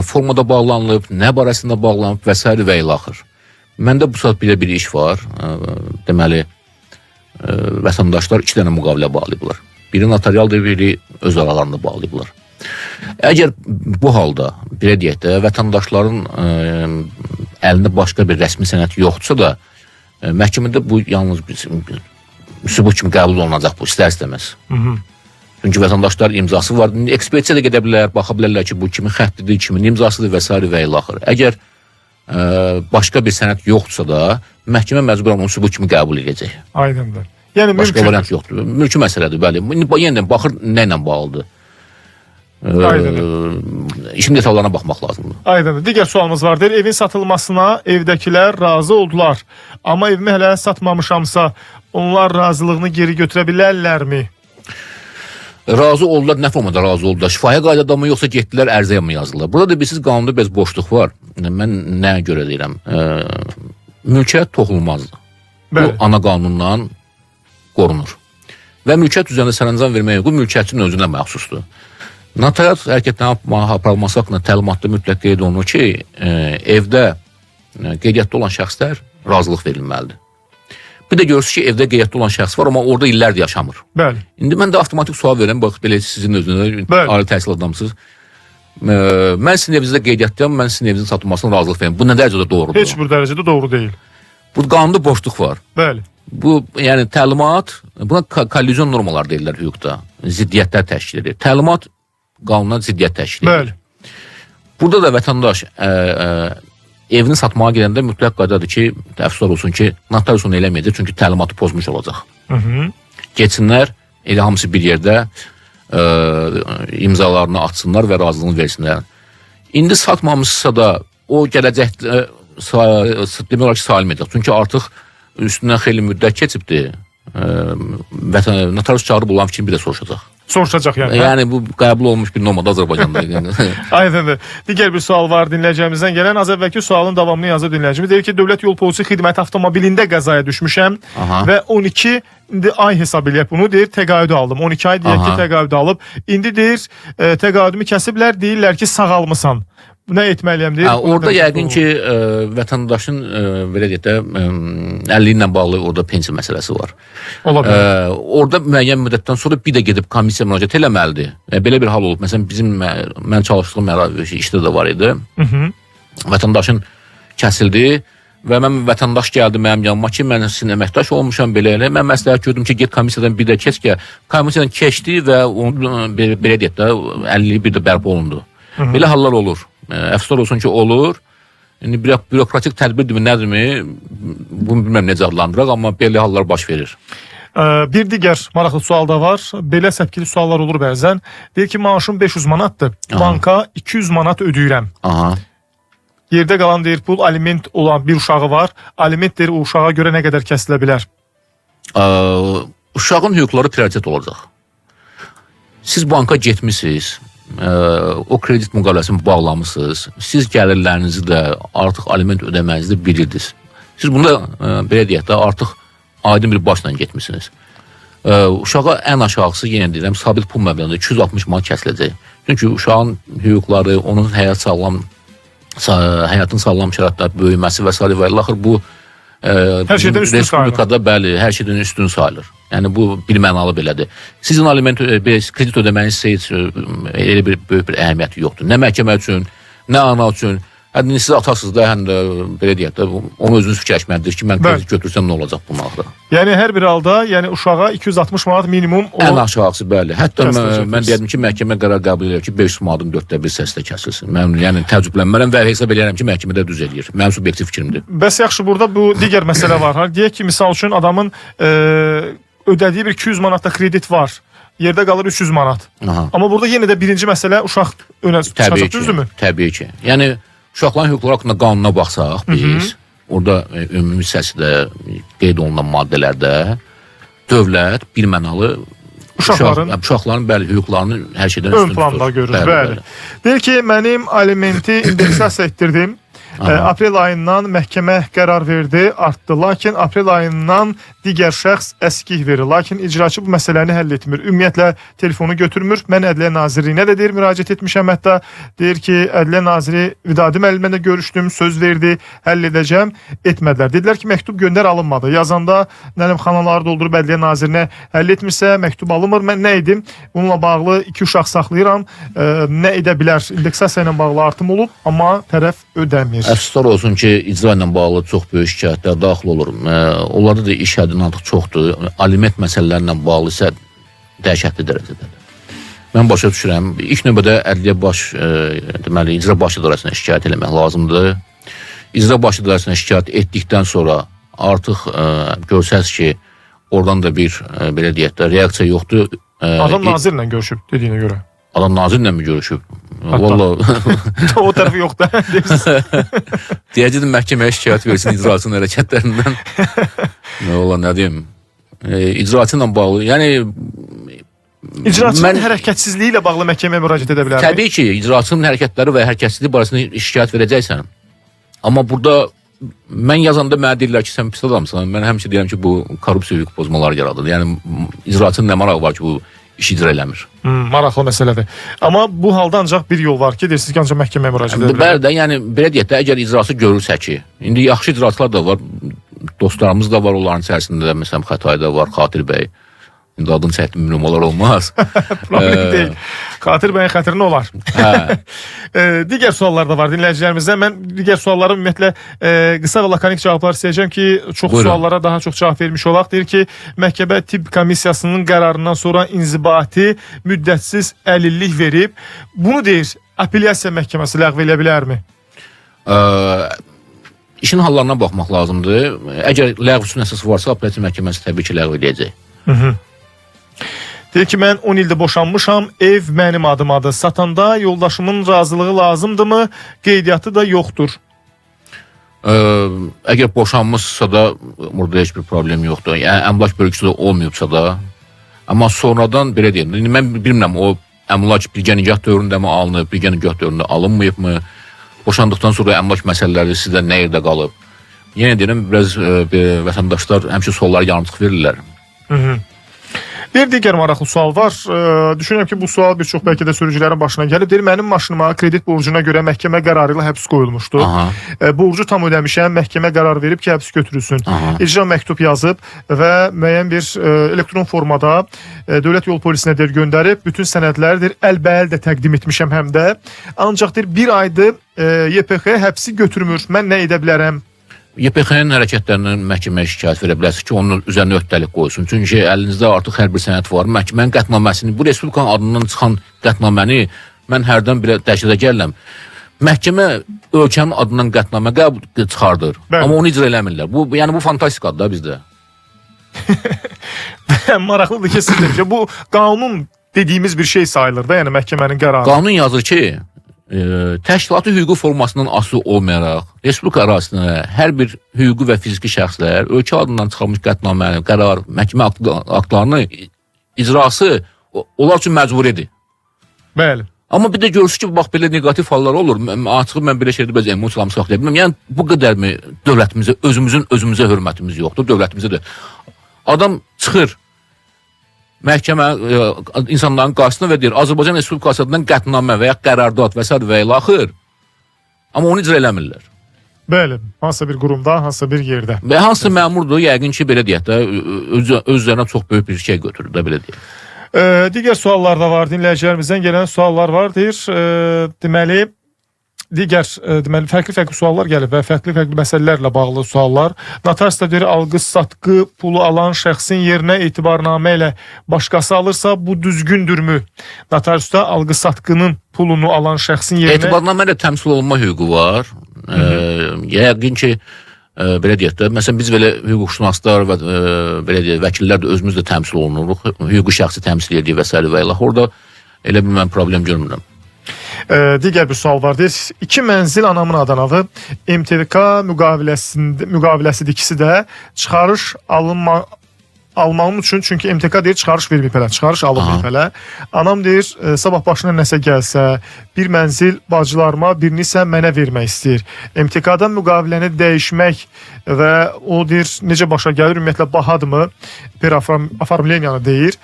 formada bağlanılıb, nə barəsində bağlanıb və sairə və ilaxır. Məndə bu saat belə bir iş var. Deməli, vətəndaşlar 2 dənə müqavilə bağlayıblar. Biri notarialdır, biri öz aralarında bağlayıblar. Əgər bu halda, belə deyək də, vətəndaşların əlində başqa bir rəsmi sənəd yoxdursa da, məhkəmədə bu yalnız sübut kimi qəbul olunacaq bu, istər-istəməz. Çünki vətəndaşlar imzası var. Ekspertizə də gedə bilər, baxa bilərlər ki, bu kimin xəttidir, kimin imzasıdır və sairə və ilaxır. Əgər başqa bir sənəd yoxdursa da, məhkəmə məcburan onu sübut kimi qəbul edəcək. Aydındır. Yəni başqa mümkün. Variant yoxdur. Mülki məsələdir, bəli. İndi yenə də baxır nə ilə bağlıdır. İşin detallarına baxmaq lazımdır. Aydındır. Digər sualımız var. Deyir, evin satılmasına evdəkilər razı oldular. Amma evimi hələ satmamışamsa, onlar razılığını geri götürə bilərlərmi? Razı oldular, nə formada razı oldular? Şifahi qaydada mı, yoxsa getdilər ərizəyə mi yazdılar? Burada da bilirsiniz, qanunda biraz boşluq var. Mən nəyə görə deyirəm? Mülkiyyət toxunulmazdır. Bəli. Bu ana qanundan qorunur. Və mülkiyyət üzərində sərəncam vermək hüququ mülkiyyətçinin özünə məxsusdur. Notariat hərəkətlərin aparılması haqqında təlimatda mütləq qeyd olunur ki, evdə qeydiyyatda olan şəxslər razılıq verilməlidir. Bir də görürsünüz ki, evdə qeydiyyatda olan şəxs var, amma orada illərdir yaşamır. Bəli. İndi mən də avtomatik sual verirəm, bax belə sizin özünüzə, ali təhsil adamsınız. Mən sizin evinizdə qeydiyyatdayam, mən sizin evinizin satılmasına razılıq verirəm. Bu nə dərəcədə doğrudur? Heç bir dərəcədə doğru deyil. Bu qanunda boşluq var. Bəli. Bu, yəni təlimat, buna kollizyon normalar deyirlər hüquqda. Ziddiyyətlər təşkil edir. Təlimat qanuna ziddiyyət təşkil edir. Bəli. Burada da vətəndaş evini satmağa gedəndə mütləq qaydadır ki, əfsuslar olsun ki, notarius onu eləməyəcək, çünki təlimatı pozmuş olacaq. Getsinlər, elə hamısı bir yerdə imzalarını atsınlar və razılığını versinlər. İndi satmamışsa da o gələcəkdə demək olar ki, sayılmayacaq. Çünki artıq üstündən xeyli müddət keçibdir. Notarius çağırıb olan fikrini bir də soruşacaq. Soruşacaq yəni. Yəni bu qəbul olunmuş bir normadır Azərbaycanda. Yəni. Aydındır. Digər bir sual var dinləyicimizdən gələn. Az əvvəlki sualın davamını yazıb dinləyicimiz. Deyir ki, Dövlət Yol Polisi Xidməti avtomobilində qəzaya düşmüşəm. Aha. Və 12 İndi ay hesab eləyək bunu, deyir təqaüd aldım. 12 ay deyək ki, təqaüd alıb. İndi deyir təqaüdümü kəsiblər, deyirlər ki, sağalmısan. Nə etməliyəm deyir. Hə, orada yəqin ki, vətəndaşın belə deyək də əlilliyi ilə bağlı orada pensiya məsələsi var. Ola bilər. Orada müəyyən müddətdən sonra bir də gedib komissiya müraciət eləməlidir. Belə bir hal olub. Məsələn, bizim mən çalışdığım işdə də var idi. Vətəndaşın kəsildi və mən vətəndaş gəldi mənim yanıma ki, mən sizin əməkdaş olmuşam belə elə. Mən məsləhət gördüm ki, get komissiyadan bir də keç ki, komissiyadan keçdi və onun belə deyək də əlilliyi bir də bərpa olundu. Belə hallar olur. Əfsuslar olsun ki, olur. İndi bürokratik tədbirdirmi, nədirmi, bunu bilmirəm necə adlandıraq, amma belə hallar baş verir. Bir digər maraqlı sual da var. Belə səpkili suallar olur bəzən. Deyir ki, maaşım 500 manatdır. Banka 200 manat ödəyirəm. Yerdə qalan deyir pul aliment olan bir uşağı var. Aliment deyir o uşağa görə nə qədər kəsilə bilər? Uşağın hüquqları prioritet olacaq. Siz banka getmisiniz, o kredit müqaviləsini bağlamısınız. Siz gəlirlərinizi də artıq aliment ödəmənizi də bilirdiniz. Siz bunda belə deyək də artıq aydın bir başla getmisiniz. Uşağa ən aşağısı yenə deyirəm sabit pul məbləğində 260 manat kəsiləcək. Çünki uşağın hüquqları, onun həyatın sağlam şəraitdə böyüməsi və sairə və ilaxır bu hər şeydən üstün respublikada sayılır. Bəli, hər şeydən üstün sayılır. Yəni bu bir mənalı belədir. Sizin aliment kredit ödəməniz isə heç elə bir böyük bir əhəmiyyəti yoxdur. Nə məhkəmə üçün, nə ana üçün. Hətta siz atasınız da, həm də belə deyək də onu özünüz fikirləşməlidir ki, mən kredit götürsəm nə olacaq bunun axırı. Yəni hər bir halda, yəni uşağa 260 manat minimum o ən aşağısı bəli. Hətta mən deyərdim ki, məhkəmə qərar qəbul edir ki, 500 manatın 4də 1 hissəsi də kəsilsin. Mən yəni təəccüblənmərəm və hesab eləyirəm ki, məhkəmədə düz eləyir. Mənim subyektiv fikrimdir. Bəs yaxşı, burada bu digər məsələ var. Deyək ki, misal üçün adamın ödədiyi bir 200 manatda kredit var. Yerdə qalır 300 manat. Aha. Amma burada yenə də birinci məsələ uşaq önə çıxacaq, düzdürmü? Təbii ki. Yəni uşaqların hüquqları haqqında qanuna baxsaq biz, orada ümumi hissəsində qeyd olunan maddələrdə dövlət bir mənalı uşaqların bəli hüquqlarını hər şeydən üstün tutur. Ön planda görür, bəli. Deyir ki, mənim alimenti indeksasiya etdirdim. Aprel ayından məhkəmə qərar verdi, artdı. Lakin aprel ayından digər şəxs əskik verir. Lakin icraçı bu məsələni həll etmir. Ümumiyyətlə telefonu götürmür. Mən Ədliyyə Nazirliyinə də deyir, müraciət etmişəm hətta. Deyir ki, Ədliyyə Naziri Vidadi müəllimlə də görüşdüm, söz verdi, həll edəcəm. Etmədilər. Dedilər ki, məktub göndər alınmadı. Yazanda nə bilim xanaları doldurub Ədliyyə Nazirinə həll etmirsə, məktub alınmır. Mən nə edim? Bununla bağlı 2 uşaq saxlayıram. Nə edə bilər? İndeksasiya ilə bağlı artım olub, amma tərəf ödəmir. Əfsuslar olsun ki, icra ilə bağlı çox böyük şikayətlər daxil olur. Onlarda da iş həddindən artıq çoxdur. Aliment məsələləri ilə bağlı isə dəhşətli dərəcədədir. Mən başa düşürəm. İlk növbədə Ədliyyə Baş, deməli, İcra Baş İdarəsinə şikayət eləmək lazımdır. İcra Baş İdarəsinə şikayət etdikdən sonra artıq görsəz ki, oradan da bir belə deyək də reaksiya yoxdur. Adam nazirlə görüşüb dediyinə görə. Adam nazirlə mi görüşüb? Vallahi o tərəfi yoxdur. Deyəcəkdim məhkəməyə şikayət versin icraçının hərəkətlərindən. Nə ola, nə deyim? İcraçı ilə bağlı, yəni icraçının hərəkətsizliyi ilə bağlı məhkəməyə müraciət edə bilərmi? Təbii ki, icraçının hərəkətləri və hərəkətsizliyi barəsində şikayət verəcəksən. Amma burada mən yazanda mənə deyirlər ki, sən pis adamsan. Mən həmişə deyirəm ki, bu korrupsiya hüquq pozmaları yaradır. Yəni icraçının nə marağı var ki, bu iş icra eləmir. Maraqlı məsələdir. Amma bu halda ancaq bir yol var ki, deyirsiniz ki, ancaq məhkəməyə müraciət edə bilər. Bəli də, yəni belə deyək də, əgər icraçı görürsə ki, indi yaxşı icraçılar da var, dostlarımız da var onların içərisində də, məsələn Xətayda var, Xatir bəy. İndi adını çəkdim, bilmirəm, onlar olmaz. Problem deyil. Xatir bəyin xətrinə olar. Hə. Digər suallar da var dinləyicilərimizdən. Mən digər suallara ümumiyyətlə qısa və lakonik cavablar istəyəcəm ki, çox Buyurun. Suallara daha çox cavab vermiş olaq. Deyir ki, məhkəmə tibb komissiyasının qərarından sonra inzibati müddətsiz əlillik verib. Bunu deyir, apellyasiya məhkəməsi ləğv eləyə bilərmi? İşin hallarına baxmaq lazımdır. Əgər ləğv üçün əsas varsa, apellyasiya məhkəməsi təbii ki, ləğv eləyəcək. Deyir ki, mən 10 ildir boşanmışam, ev mənim adımadır. Satanda yoldaşımın razılığı lazımdırmı? Qeydiyyatı da yoxdur. Əgər boşanmışsa da burada heç bir problem yoxdur. Yəni əmlak bölgüsü də olmayıbsa da, amma sonradan belə deyim, indi mən bilmirəm o əmlak birgə nikah dövründə mi alınıb, birgə nikah dövründə alınmayıbmı? Boşandıqdan sonra əmlak məsələləri sizdə nə yerdə qalıb? Yenə deyirəm, biraz vətəndaşlar həmişə sualları yarımçıq verirlər. Bir digər maraqlı sual var. Düşünürəm ki, bu sual bir çox bəlkə də sürücülərin başına gəlib. Deyir, mənim maşınıma kredit borcuna görə məhkəmə qərarı ilə həbs qoyulmuşdu. Aha. Borcu tam ödəmişəm, məhkəmə qərar verib ki, həbs götürülsün. Aha. İcra məktub yazıb və müəyyən bir elektron formada dövlət yol polisinə deyir göndərib, bütün sənədləri deyir əlbəəl də təqdim etmişəm həm də. Ancaq deyir bir aydır YPX həbsi götürmür. Mən nə edə bilərəm? YPX-nin hərəkətlərindən məhkəməyə şikayət verə bilərsiniz ki, onun üzərinə öhdəlik qoysun. Çünki əlinizdə artıq hər bir sənəd var. Məhkəmənin qətnaməsini, bu respublikanın adından çıxan qətnaməni mən hərdən belə dəhşətə gəlirəm. Məhkəmə ölkənin adından qətnamə qəbul çıxardır. Bəli. Amma onu icra eləmirlər. Bu yəni bu fantastikadır da bizdə. Maraqlıdır ki, siz demişəm, bu qanun dediyimiz bir şey sayılır da, yəni məhkəmənin qərarı. Qanun yazır ki, təşkilati hüquqi formasından asılı olmayaraq respublika ərazisində hər bir hüquqi və fiziki şəxslər ölkə adından çıxarılmış qətnaməni, qərar, məhkəmə aktlarını icrası onlar üçün məcburidir. Bəli. Amma bir də görürsünüz ki, bax belə neqativ hallar olur. Açığı mən belə şeydə bəzən emosiyalarımı saxlaya bilmirəm. Yəni bu qədərmi dövlətimizə, özümüzün özümüzə hörmətimiz yoxdur, dövlətimizə də. Adam çıxır məhkəmə insanların qarşısına və deyir Azərbaycan Respublikası adından qətnamə və ya qərardad və sair və ilə axır. Amma onu icra eləmirlər. Bəli, hansısa bir qurumda, hansısa bir yerdə. Və hansısa məmurdur, yəqin ki, belə deyək də, öz üzərinə çox böyük bir şey götürür də, belə deyək. Digər suallar da var, dinləyicilərimizdən gələn suallar var. Deyir, deməli digər deməli fərqli-fərqli suallar gəlib və fərqli-fərqli məsələlərlə bağlı suallar. Notariusda deyir, alqı-satqı pulu alan şəxsin yerinə etibarnamə ilə başqası alırsa, bu düzgündürmü? Notariusda alqı-satqının pulunu alan şəxsin yerinə Etibarnamə ilə təmsil olunma hüququ var. Yəqin ki, belə deyək də, məsələn biz belə hüquqşünaslar və belə deyək, vəkillər də özümüz də təmsil olunuruq. Hüquqi şəxsi təmsil edirik və sair və ilə. Orada elə bir mən problem görmürəm. Digər bir sual var. Deyir, iki mənzil anamın adınadır. MTK müqaviləsidir ikisi də. Çıxarış almağım üçün, çünki MTK deyir çıxarış verməyib hələ, çıxarış alınmayıb hələ. Anam deyir, sabah başına nəsə gəlsə, bir mənzil bacılarıma, birini isə mənə vermək istəyir. MTK-dan müqaviləni dəyişmək və o deyir, necə başa gəlir, ümumiyyətlə bahadırmı? Aformleniyanı deyir.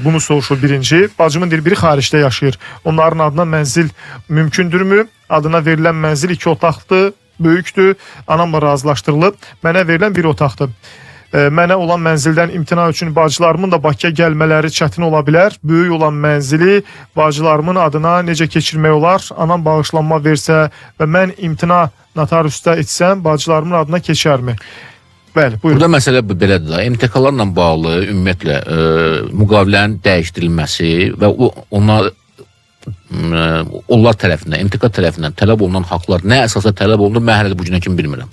Bunu soruşur birinci. Bacımın deyir, biri xaricdə yaşayır. Onların adına mənzil mümkündürmü? Adına verilən mənzil 2 otaqdır, böyükdür. Anamla razılaşdırılıb. Mənə verilən bir otaqdır. Mənə olan mənzildən imtina üçün bacılarımın da Bakıya gəlmələri çətin ola bilər. Böyük olan mənzili bacılarımın adına necə keçirmək olar? Anam bağışlanma versə və mən imtina notariusda etsəm, bacılarımın adına keçərmi? Bəli, buyurun. Burada məsələ belədir də. MTK-larla bağlı ümumiyyətlə müqavilənin dəyişdirilməsi və onlar onlar tərəfindən, MTK tərəfindən tələb olunan haqlar nə əsasda tələb olunur, mən hələ də bu günə kimi bilmirəm.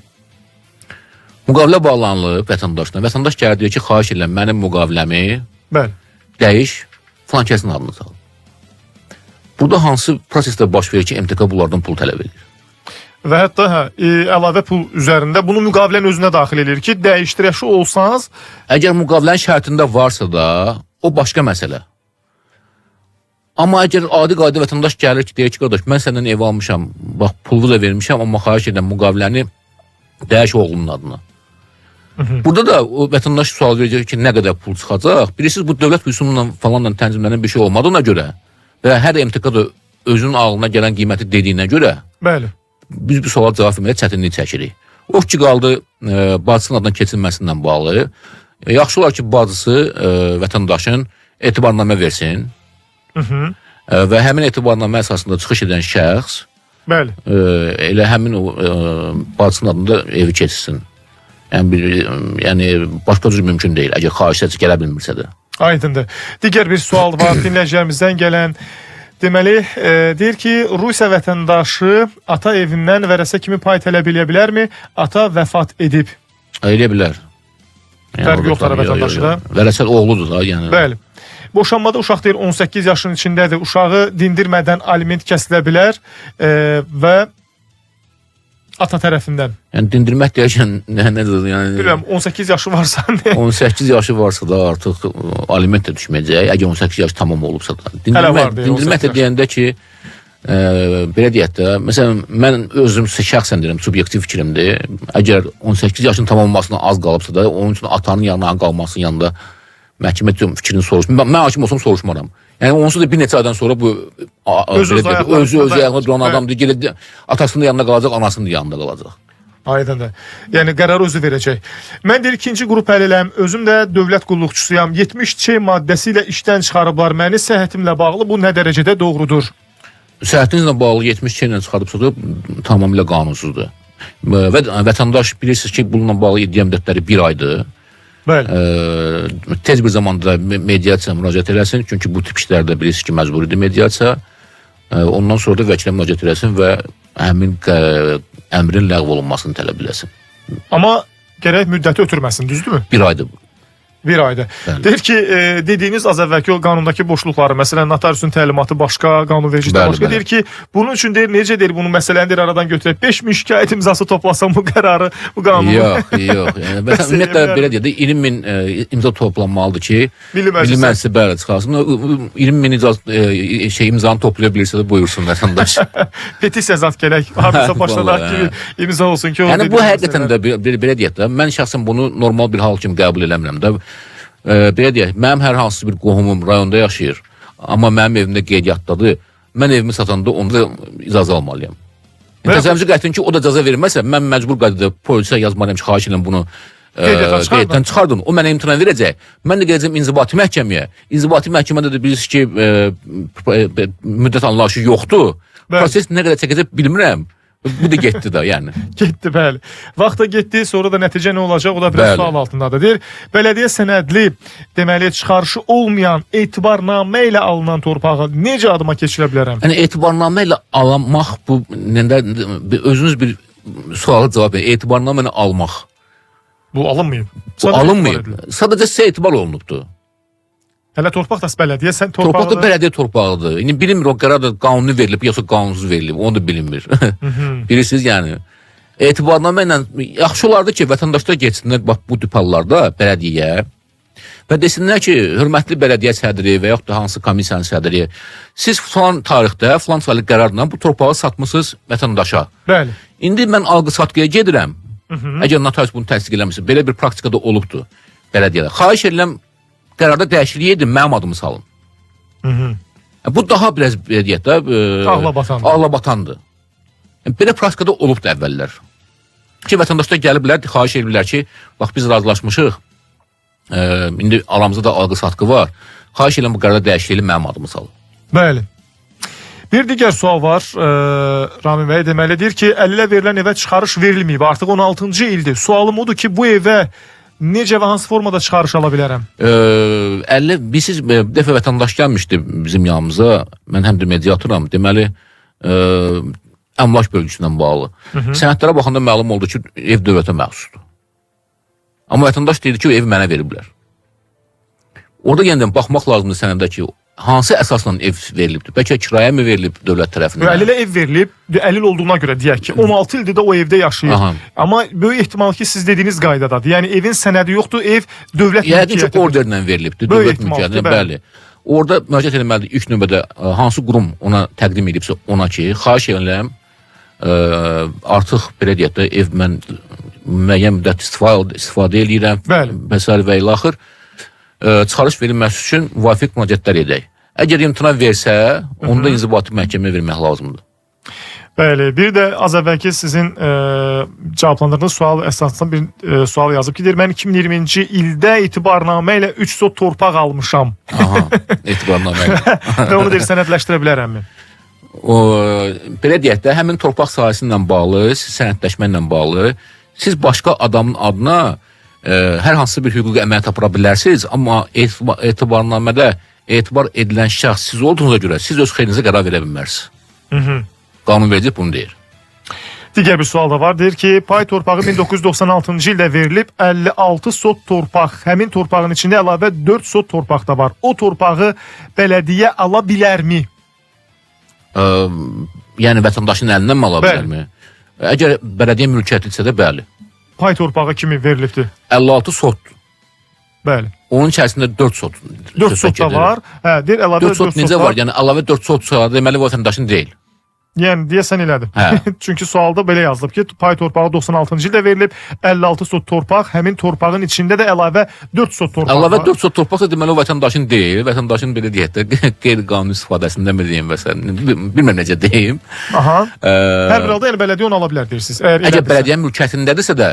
Müqavilə bağlanılıb vətəndaşla. Vətəndaş gəlir deyir ki, xahiş edirəm mənim müqaviləmi Bəli. dəyiş, filan kəsin adını sal. Burada hansı prosesdə baş verir ki, MTK bunlardan pul tələb edir? Və hətta əlavə pul üzərində bunu müqavilənin özünə daxil edir ki, dəyişdirəşi olsanız, Əgər müqavilənin şərtində varsa da, o başqa məsələ. Amma əgər adi qayda vətəndaş gəlir ki, deyir ki, qardaş, mən səndən ev almışam, bax pulu da vermişəm, amma xahiş edirəm müqaviləni dəyiş oğlunun adına. Burada da o vətəndaş sual verəcək ki, nə qədər pul çıxacaq? Bilirsiniz, bu dövlət rüsumunla falanla tənzimlənən bir şey olmadığına görə və hər MTK da özünün ağlına gələn qiyməti dediyinə görə bəli. biz bu suala cavab vermədə çətinlik çəkirik. O ki qaldı bacısının adına keçirilməsindən bağlı. Yaxşı olar ki, bacısı vətəndaşın etibarnamə versin. Və həmin etibarnamə əsasında çıxış edən şəxs Bəli. Elə həmin o bacısının adında evi keçsin. Yəni başqa cür mümkün deyil. Əgər xahişə gələ bilmirsə də. Aydındır. Digər bir sual var dinləyicilərimizdən gələn. Deməli, deyir ki, Rusiya vətəndaşı ata evindən vərəsə kimi pay tələb eləyə bilərmi? Ata vəfat edib. Eləyə bilər. Yəni, Fərqi yoxdur vətəndaşı da. Vərəsət oğludur da, yəni. Bəli. Boşanmada uşaq deyir 18 yaşın içindədir. Uşağı dindirmədən aliment kəsilə bilər və ata tərəfindən. Yəni dindirmək deyərkən nə yəni Bilmirəm 18 yaşı varsa nə? 18 yaşı varsa da artıq aliment də düşməyəcək. Əgər 18 yaş tamam olubsa da. Hələ var deyir, Dindirmək 18 də deyəndə ki, belə deyək də, məsələn mən özüm şəxsən deyirəm, subyektiv fikrimdir. Əgər 18 yaşın tamam olmasına az qalıbsa da, onun üçün atanın yanına qalmasının yanında Məhkəmə fikrini soruşmur. Mən hakim olsam soruşmaram. Yəni onsuz da bir neçə aydan sonra bu Öz öz ayağına duran adamdır. Gəlib atasının yanında qalacaq, anasının yanında qalacaq. Aydındır. Yəni qərarı özü verəcək. Mən deyir ikinci qrup əliləm, özüm də dövlət qulluqçusuyam. 70C maddəsi ilə işdən çıxarıblar məni. Səhhətimlə bağlı bu nə dərəcədə doğrudur? Səhhətinizlə bağlı 70C ilə çıxarıbsa da tamamilə qanunsuzdur. Və vətəndaş bilirsiniz ki, bununla bağlı iddia müddətləri bir aydır. Bəli. Tez bir zamanda mediasiya müraciət eləsin, çünki bu tip işlərdə bilirsiniz ki, məcburidir mediasiya. Ondan sonra da vəkilə müraciət eləsin və həmin əmrin ləğv olunmasını tələb eləsin. Amma gərək müddəti ötürməsin, düzdürmü? Bir aydır bu. Bir ayda. Bəli. Deyir ki, dediyiniz az əvvəlki o qanundakı boşluqları, məsələn, notariusun təlimatı başqa, qanunvericilikdə Bəli, başqa. bəli. Deyir ki, bunun üçün deyir, necə deyir bunu məsələni deyir aradan götürək. 5000 şikayət imzası toplasam bu qərarı, bu qanunu. Yox, yox. Yəni, Bəs ümumiyyətlə eləyə belə deyək də 20 min imza toplanmalıdır ki, Milli Məclisə. Milli Məclisə bəli çıxarsın. O 20 min imzanı toplaya bilirsə də buyursun vətəndaş. Petisiya zat gələk. Hardasa başladaq Vallahi, ki, imza olsun ki, o Yəni bu dediyiniz həqiqətən məsələlər. də bir belə deyək də, mən şəxsən bunu normal bir hal kimi qəbul eləmirəm də. Belə deyək, mənim hər hansı bir qohumum rayonda yaşayır, amma mənim evimdə qeydiyyatdadır. Mən evimi satanda onda icazə almalıyam. Və- Təsəvvür gətirin ki, o da icazə verməsə, mən məcbur qaydada polisə yazmalıyam ki, xahiş edirəm bunu Qeydiyyatdan çıxardın. qeydiyyatdan çıxardın. O mənə imtina verəcək. Mən də gələcəm inzibati məhkəməyə. İnzibati məhkəmədə də bilirsiniz ki, müddət anlayışı yoxdur. Bəli. Proses nə qədər çəkəcək bilmirəm. Bu da getdi də, yəni. Getdi, bəli. Vaxt da getdi, sonra da nəticə nə olacaq, o da biraz Bəli. sual altındadır. Deyir, bələdiyyə sənədli, deməli, çıxarışı olmayan etibarnamə ilə alınan torpağı necə adıma keçirə bilərəm? Yəni etibarnamə ilə almaq bu nədə özünüz bir suala cavab verin. Etibarnamə ilə almaq. Bu alınmayıb. Bu Sadəcə etibar alınmayıb. edilib. Sadəcə sizə etibar olunubdur. Hələ torpaq da bələdiyyə, sən Torpaq da torpağı bələdiyyə torpağıdır. İndi bilinmir o qərar da qanuni verilib yoxsa qanunsuz verilib, onu da bilinmir. Bilirsiniz yəni. Etibarnamə ilə yaxşı olardı ki, vətəndaşlar getsinlər bax bu tip hallarda bələdiyyəyə və desinlər ki, hörmətli bələdiyyə sədri və yaxud da hansı komissiyanın sədri, siz filan tarixdə, filan saylı qərarla bu torpağı satmısınız vətəndaşa. Bəli. İndi mən alqı-satqıya gedirəm. Əgər notarius bunu təsdiq eləmirsə, belə bir praktikada olubdur bələdiyyədə. Xahiş edirəm qərarda dəyişiklik edin, mənim adımı salın. Bu daha biraz belə deyək də, Ağla batandır. Ağla batandır. Yəni, belə praktikada olubdur əvvəllər. Ki vətəndaşlar gəliblər, xahiş ediblər ki, bax biz razılaşmışıq. İndi aramızda da alqı-satqı var. Xahiş edirəm bu qərarda dəyişiklik edin, mənim adımı salın. Bəli. Bir digər sual var, Ramin bəy, deməli deyir ki, əlillə verilən evə çıxarış verilməyib, artıq 16-cı ildir. Sualım odur ki, bu evə necə və hansı formada çıxarış ala bilərəm? Əlli, bilirsiniz, bir dəfə vətəndaş gəlmişdi bizim yanımıza. Mən həm də mediatoram. Deməli, əmlak bölgüsündən bağlı. Sənədlərə baxanda məlum oldu ki, ev dövlətə məxsusdur. Amma vətəndaş dedi ki, evi mənə veriblər. Orada yenə də baxmaq lazımdır sənədə ki, hansı əsasla ev verilibdir? Bəlkə kirayə mi verilib dövlət tərəfindən? Əlilə ev verilib, əlil olduğuna görə deyək ki, 16 ildir də o evdə yaşayır. Aha. Amma böyük ehtimal ki, siz dediyiniz qaydadadır. Yəni evin sənədi yoxdur, ev dövlət Yəqin ki, mülkiyyətidir. orderlə verilibdir, Böyük dövlət ehtimal ki, mülkiyyətinə, bəli. bəli. Orada müraciət edilməlidir ilk növbədə hansı qurum ona təqdim edibsə ona ki, xahiş edirəm, artıq belə deyək də ev mən müəyyən müddət istifadə eləyirəm Bəli. və sair və ilaxır. Çıxarış verilməsi üçün müvafiq müraciətlər edək. Əgər imtina versə, onda inzibati məhkəməyə vermək lazımdır. Bəli, bir də az əvvəlki sizin cavablandırdığınız sual əsasında bir sual yazıb ki, deyir, mən 2020-ci ildə etibarnamə ilə 3 sot torpaq almışam. Aha, etibarnamə ilə. Və onu deyir, sənədləşdirə bilərəmmi? O, belə deyək də, həmin torpaq sahəsi ilə bağlı, sənədləşmə ilə bağlı, siz başqa adamın adına hər hansı bir hüquqi əməliyyat apara bilərsiniz, amma etibarnamədə etibar edilən şəxs siz olduğunuza görə siz öz xeyrinizə qərar verə bilmərsiniz. Qanunvericilik bunu deyir. Digər bir sual da var. Deyir ki, pay torpağı 1996-cı ildə verilib 56 sot torpaq. Həmin torpağın içində əlavə 4 sot torpaq da var. O torpağı bələdiyyə ala bilərmi? Yəni vətəndaşın əlindən mi ala bilərmi? Əgər bələdiyyə mülkiyyətlidirsə də bəli. Pay torpağı kimi verilibdir. 56 sot. Bəli. Onun içərisində 4 sot. 4 sot da var. Hə, deyir əlavə 4 sot necə var? Yəni əlavə 4 sotsa, deməli vətəndaşın deyil. Yəni deyəsən elədir. Hə. Çünki sualda belə yazılıb ki, pay torpağı 96-cı ildə verilib, 56 sot torpaq, həmin torpağın içində də əlavə 4 sot torpaq Əlavə var. 4 sot torpaqsa deməli o vətəndaşın deyil, vətəndaşın belə deyək də qeyri-qanuni istifadəsindən mi deyim və bilmirəm necə deyim. Aha. Hər bir halda yəni bələdiyyə onu ala bilər deyirsiniz. Əgər Əgər elədirsə. bələdiyyə mülkiyyətindədirsə də,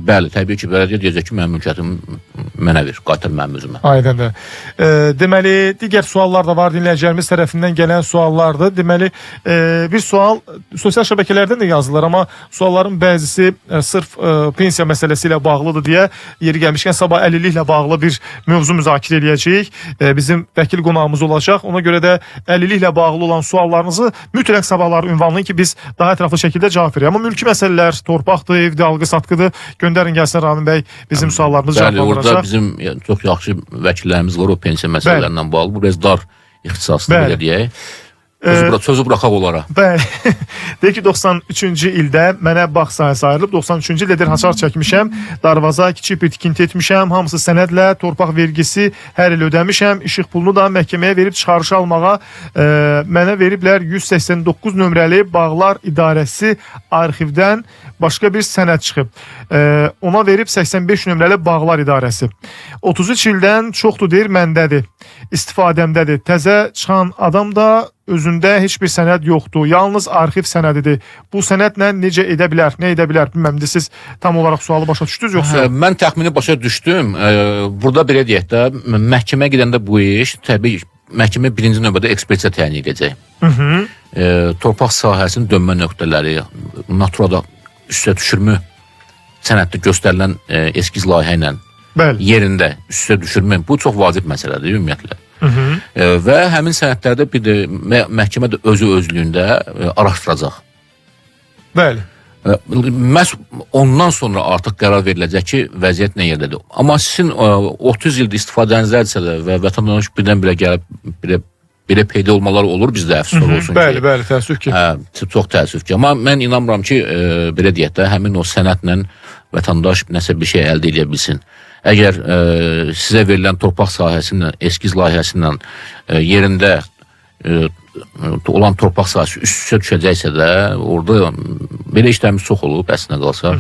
bəli, təbii ki, bələdiyyə deyəcək ki, mənim mülkiyyətimi mənə ver, qaytar mənim özümə. Aydındır. Deməli, digər suallar da var, dinləyicilərimiz tərəfindən gələn suallardır. Deməli, bir sual sosial şəbəkələrdən də yazılır, amma sualların bəzisi sırf pensiya məsələsi ilə bağlıdır deyə yeri gəlmişkən sabah əlilliklə bağlı bir mövzu müzakirə eləyəcəyik. Bizim vəkil qonağımız olacaq. Ona görə də əlilliklə bağlı olan suallarınızı mütləq sabahlar ünvanlayın ki, biz daha ətraflı şəkildə cavab verək. Amma mülki məsələlər, torpaqdır, evdir, alqı-satqıdır. Göndərin gəlsin Ramin bəy bizim suallarımızı Bəli, orada cavablandıracaq. bizim yəni, çox yaxşı vəkillərimiz var o pensiya məsələlərindən bağlı. Bu biraz dar ixtisaslı Bəli. belə deyək. Sözü buraxaq onlara. Bəli. Deyir ki, 93-cü ildə mənə bağ sahəsi ayrılıb. 93-cü ildə deyir, hasar çəkmişəm. Darvaza kiçik bir tikinti etmişəm. Hamısı sənədlə, torpaq vergisi hər il ödəmişəm. İşıq pulunu da məhkəməyə verib çıxarış almağa mənə veriblər 189 nömrəli Bağlar İdarəsi arxivdən başqa bir sənəd çıxıb. Ona verib 85 nömrəli Bağlar İdarəsi. 33 ildən çoxdur deyir, məndədir. İstifadəmdədir. Təzə çıxan adam da özündə heç bir sənəd yoxdur. Yalnız arxiv sənədidir. Bu sənədlə necə edə bilər, nə edə bilər bilməm. İndi siz tam olaraq sualı başa düşdünüz yoxsa? Mən təxmini başa düşdüm. Burada belə deyək də, məhkəməyə gedəndə bu iş təbii ki, məhkəmə birinci növbədə ekspertizə təyin edəcək. Torpaq sahəsinin dönmə nöqtələri, naturada üstə düşürmü sənəddə göstərilən eskiz layihə ilə Bəli. yerində üstə düşürmə bu çox vacib məsələdir ümumiyyətlə. Və həmin sənədlərdə bir də məhkəmə də özü özlüyündə araşdıracaq. Bəli. Məhz ondan sonra artıq qərar veriləcək ki, vəziyyət nə yerdədir. Amma sizin 30 ildir istifadənizdədirsə də və vətəndaş birdən-birə gəlib belə peyda olmalar olur bizdə, əfsuslar olsun ki. Bəli, bəli, təəssüf ki. Hə, çox təəssüf ki. Amma mən inanmıram ki, belə deyək də, həmin o sənədlə vətəndaş nəsə bir şey əldə edə bilsin. Əgər sizə verilən torpaq sahəsindən, eskiz layihəsindən yerində olan torpaq sahəsi üst-üstə düşəcəksə də, orada belə işlərimiz çox olub, əslinə qalsa.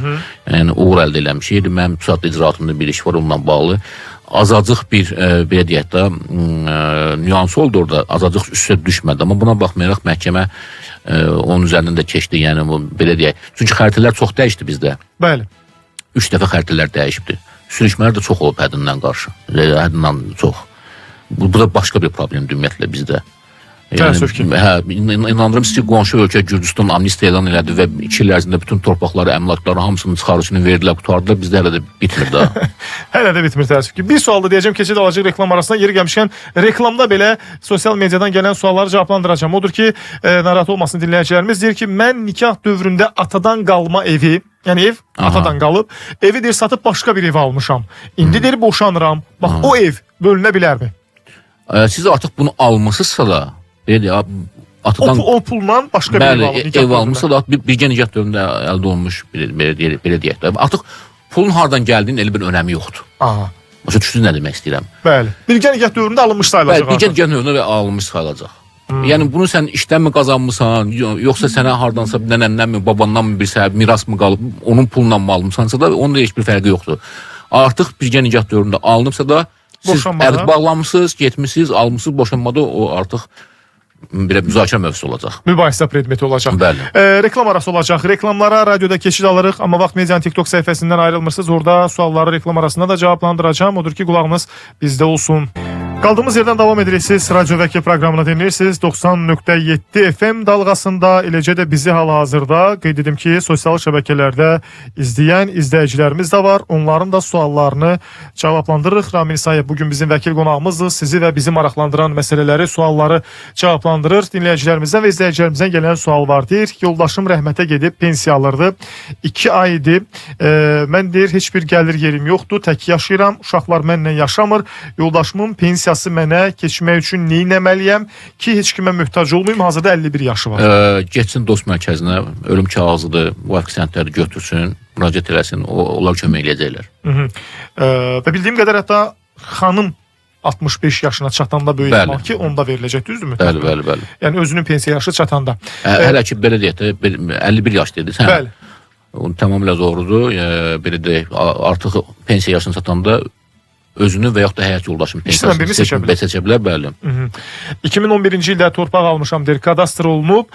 Yəni uğur əldə eləmişik. Mənim pusatlı icraatımda bir iş var onunla bağlı. Azacıq bir belə deyək də nüansı oldu orada. Azacıq üstə düşmədi. Amma buna baxmayaraq məhkəmə onun üzərindən də keçdi. Yəni bu belə deyək. Çünki xəritələr çox dəyişdi bizdə. Bəli. 3 dəfə xəritələr dəyişibdi. Sürüşmələr də çox olub həddindən qarşı. Həddindən çox. Bu da başqa bir problemdir ümumiyyətlə bizdə. Yəni, Təəssüf ki. Hə, inandırım sizi ki, qonşu ölkə Gürcüstan amnistiya elan elədi və 2 il ərzində bütün torpaqları, əmlakları hamısının çıxarışını verdilər, qurtardılar. Bizdə hələ də bitmir daha. Hələ də bitmir təəssüf ki. Bir sual da deyəcəm, keçid alacaq reklam arasına. Yeri gəlmişkən reklamda belə sosial mediadan gələn sualları cavablandıracağam. Odur ki, narahat olmasın dinləyicilərimiz. Deyir ki, mən nikah dövründə atadan qalma evi, yəni ev atadan qalıb, evi deyir satıb başqa bir ev almışam. İndi deyir boşanıram. Bax o ev bölünə bilərmi? Siz artıq bunu almısınızsa da, belə deyək, atadan O pulla başqa bir ev bəli, alıb. ev dövründə. almışsa da birgə nikah dövründə əldə olunmuş, belə deyək də. Artıq pulun hardan gəldiyinin elə bir önəmi yoxdur. Aha. Başa düşdünüz nə demək istəyirəm? Bəli. Birgə nikah dövründə alınmış sayılacaq. Bəli, birgə nikah dövründə alınmış sayılacaq. Yəni bunu sən işdənmi qazanmısan, yoxsa sənə hardansa nənəndənmi, babandanmı bir səbəb miras mı qalıb, onun pulla mı almısansa da onun da heç bir fərqi yoxdur. Artıq birgə nikah dövründə alınıbsa da siz əqd bağlamısınız, getmisiniz, almısınız, boşanmada o artıq belə müzakirə mövzusu olacaq. Mübahisə predmeti olacaq. Bəli. Reklam arası olacaq. Reklamlara radioda keçid alırıq, amma Vaxt Medianın TikTok səhifəsindən ayrılmırsınız. Orada sualları reklam arasında da cavablandıracağam. Odur ki, qulağınız bizdə olsun. Qaldığımız yerdən davam edirik. Siz Radyo Vəkil proqramını dinləyirsiniz. 90.7 FM dalğasında, eləcə də bizi hal-hazırda qeyd edim ki, sosial şəbəkələrdə izləyən izləyicilərimiz də var. Onların da suallarını cavablandırırıq. Ramin İsayev bugün bizim vəkil qonağımızdır. Sizi və bizi maraqlandıran məsələləri, sualları cavablandırır. Dinləyicilərimizdən və izləyicilərimizdən gələn sual var. Deyir, yoldaşım rəhmətə gedib pensiya alırdı. 2 ay idi. Mən deyir, heç bir gəlir yerim yoxdur. Tək yaşayıram. Uşaqlar mənlə yaşamır. Yoldaşımın pensiyası mənə keçmək üçün nə etməliyəm ki, heç kimə möhtac olmayım? Hazırda 51 yaşı var. Getsin dost mərkəzinə, ölüm kağızıdır, müvafiq sənədləri götürsün, müraciət eləsin, onlar kömək eləyəcəklər. Və bildiyim qədər hətta xanım 65 yaşına çatanda böyük Bəli. ehtimal ki, onda veriləcək, düzdürmü? Bəli, bəli, bəli. Yəni özünün pensiya yaşı çatanda. Hələ ki belə deyək də, 51 yaş dediniz. Hə. Bəli. O tamamilə doğrudur. Belə deyək, artıq pensiya yaşını çatanda özünü və yaxud da həyat yoldaşının İkisindən birini seçə bilər. Seçə bilər, bəli. 2011-ci ildə torpaq almışam deyir, kadastr olunub,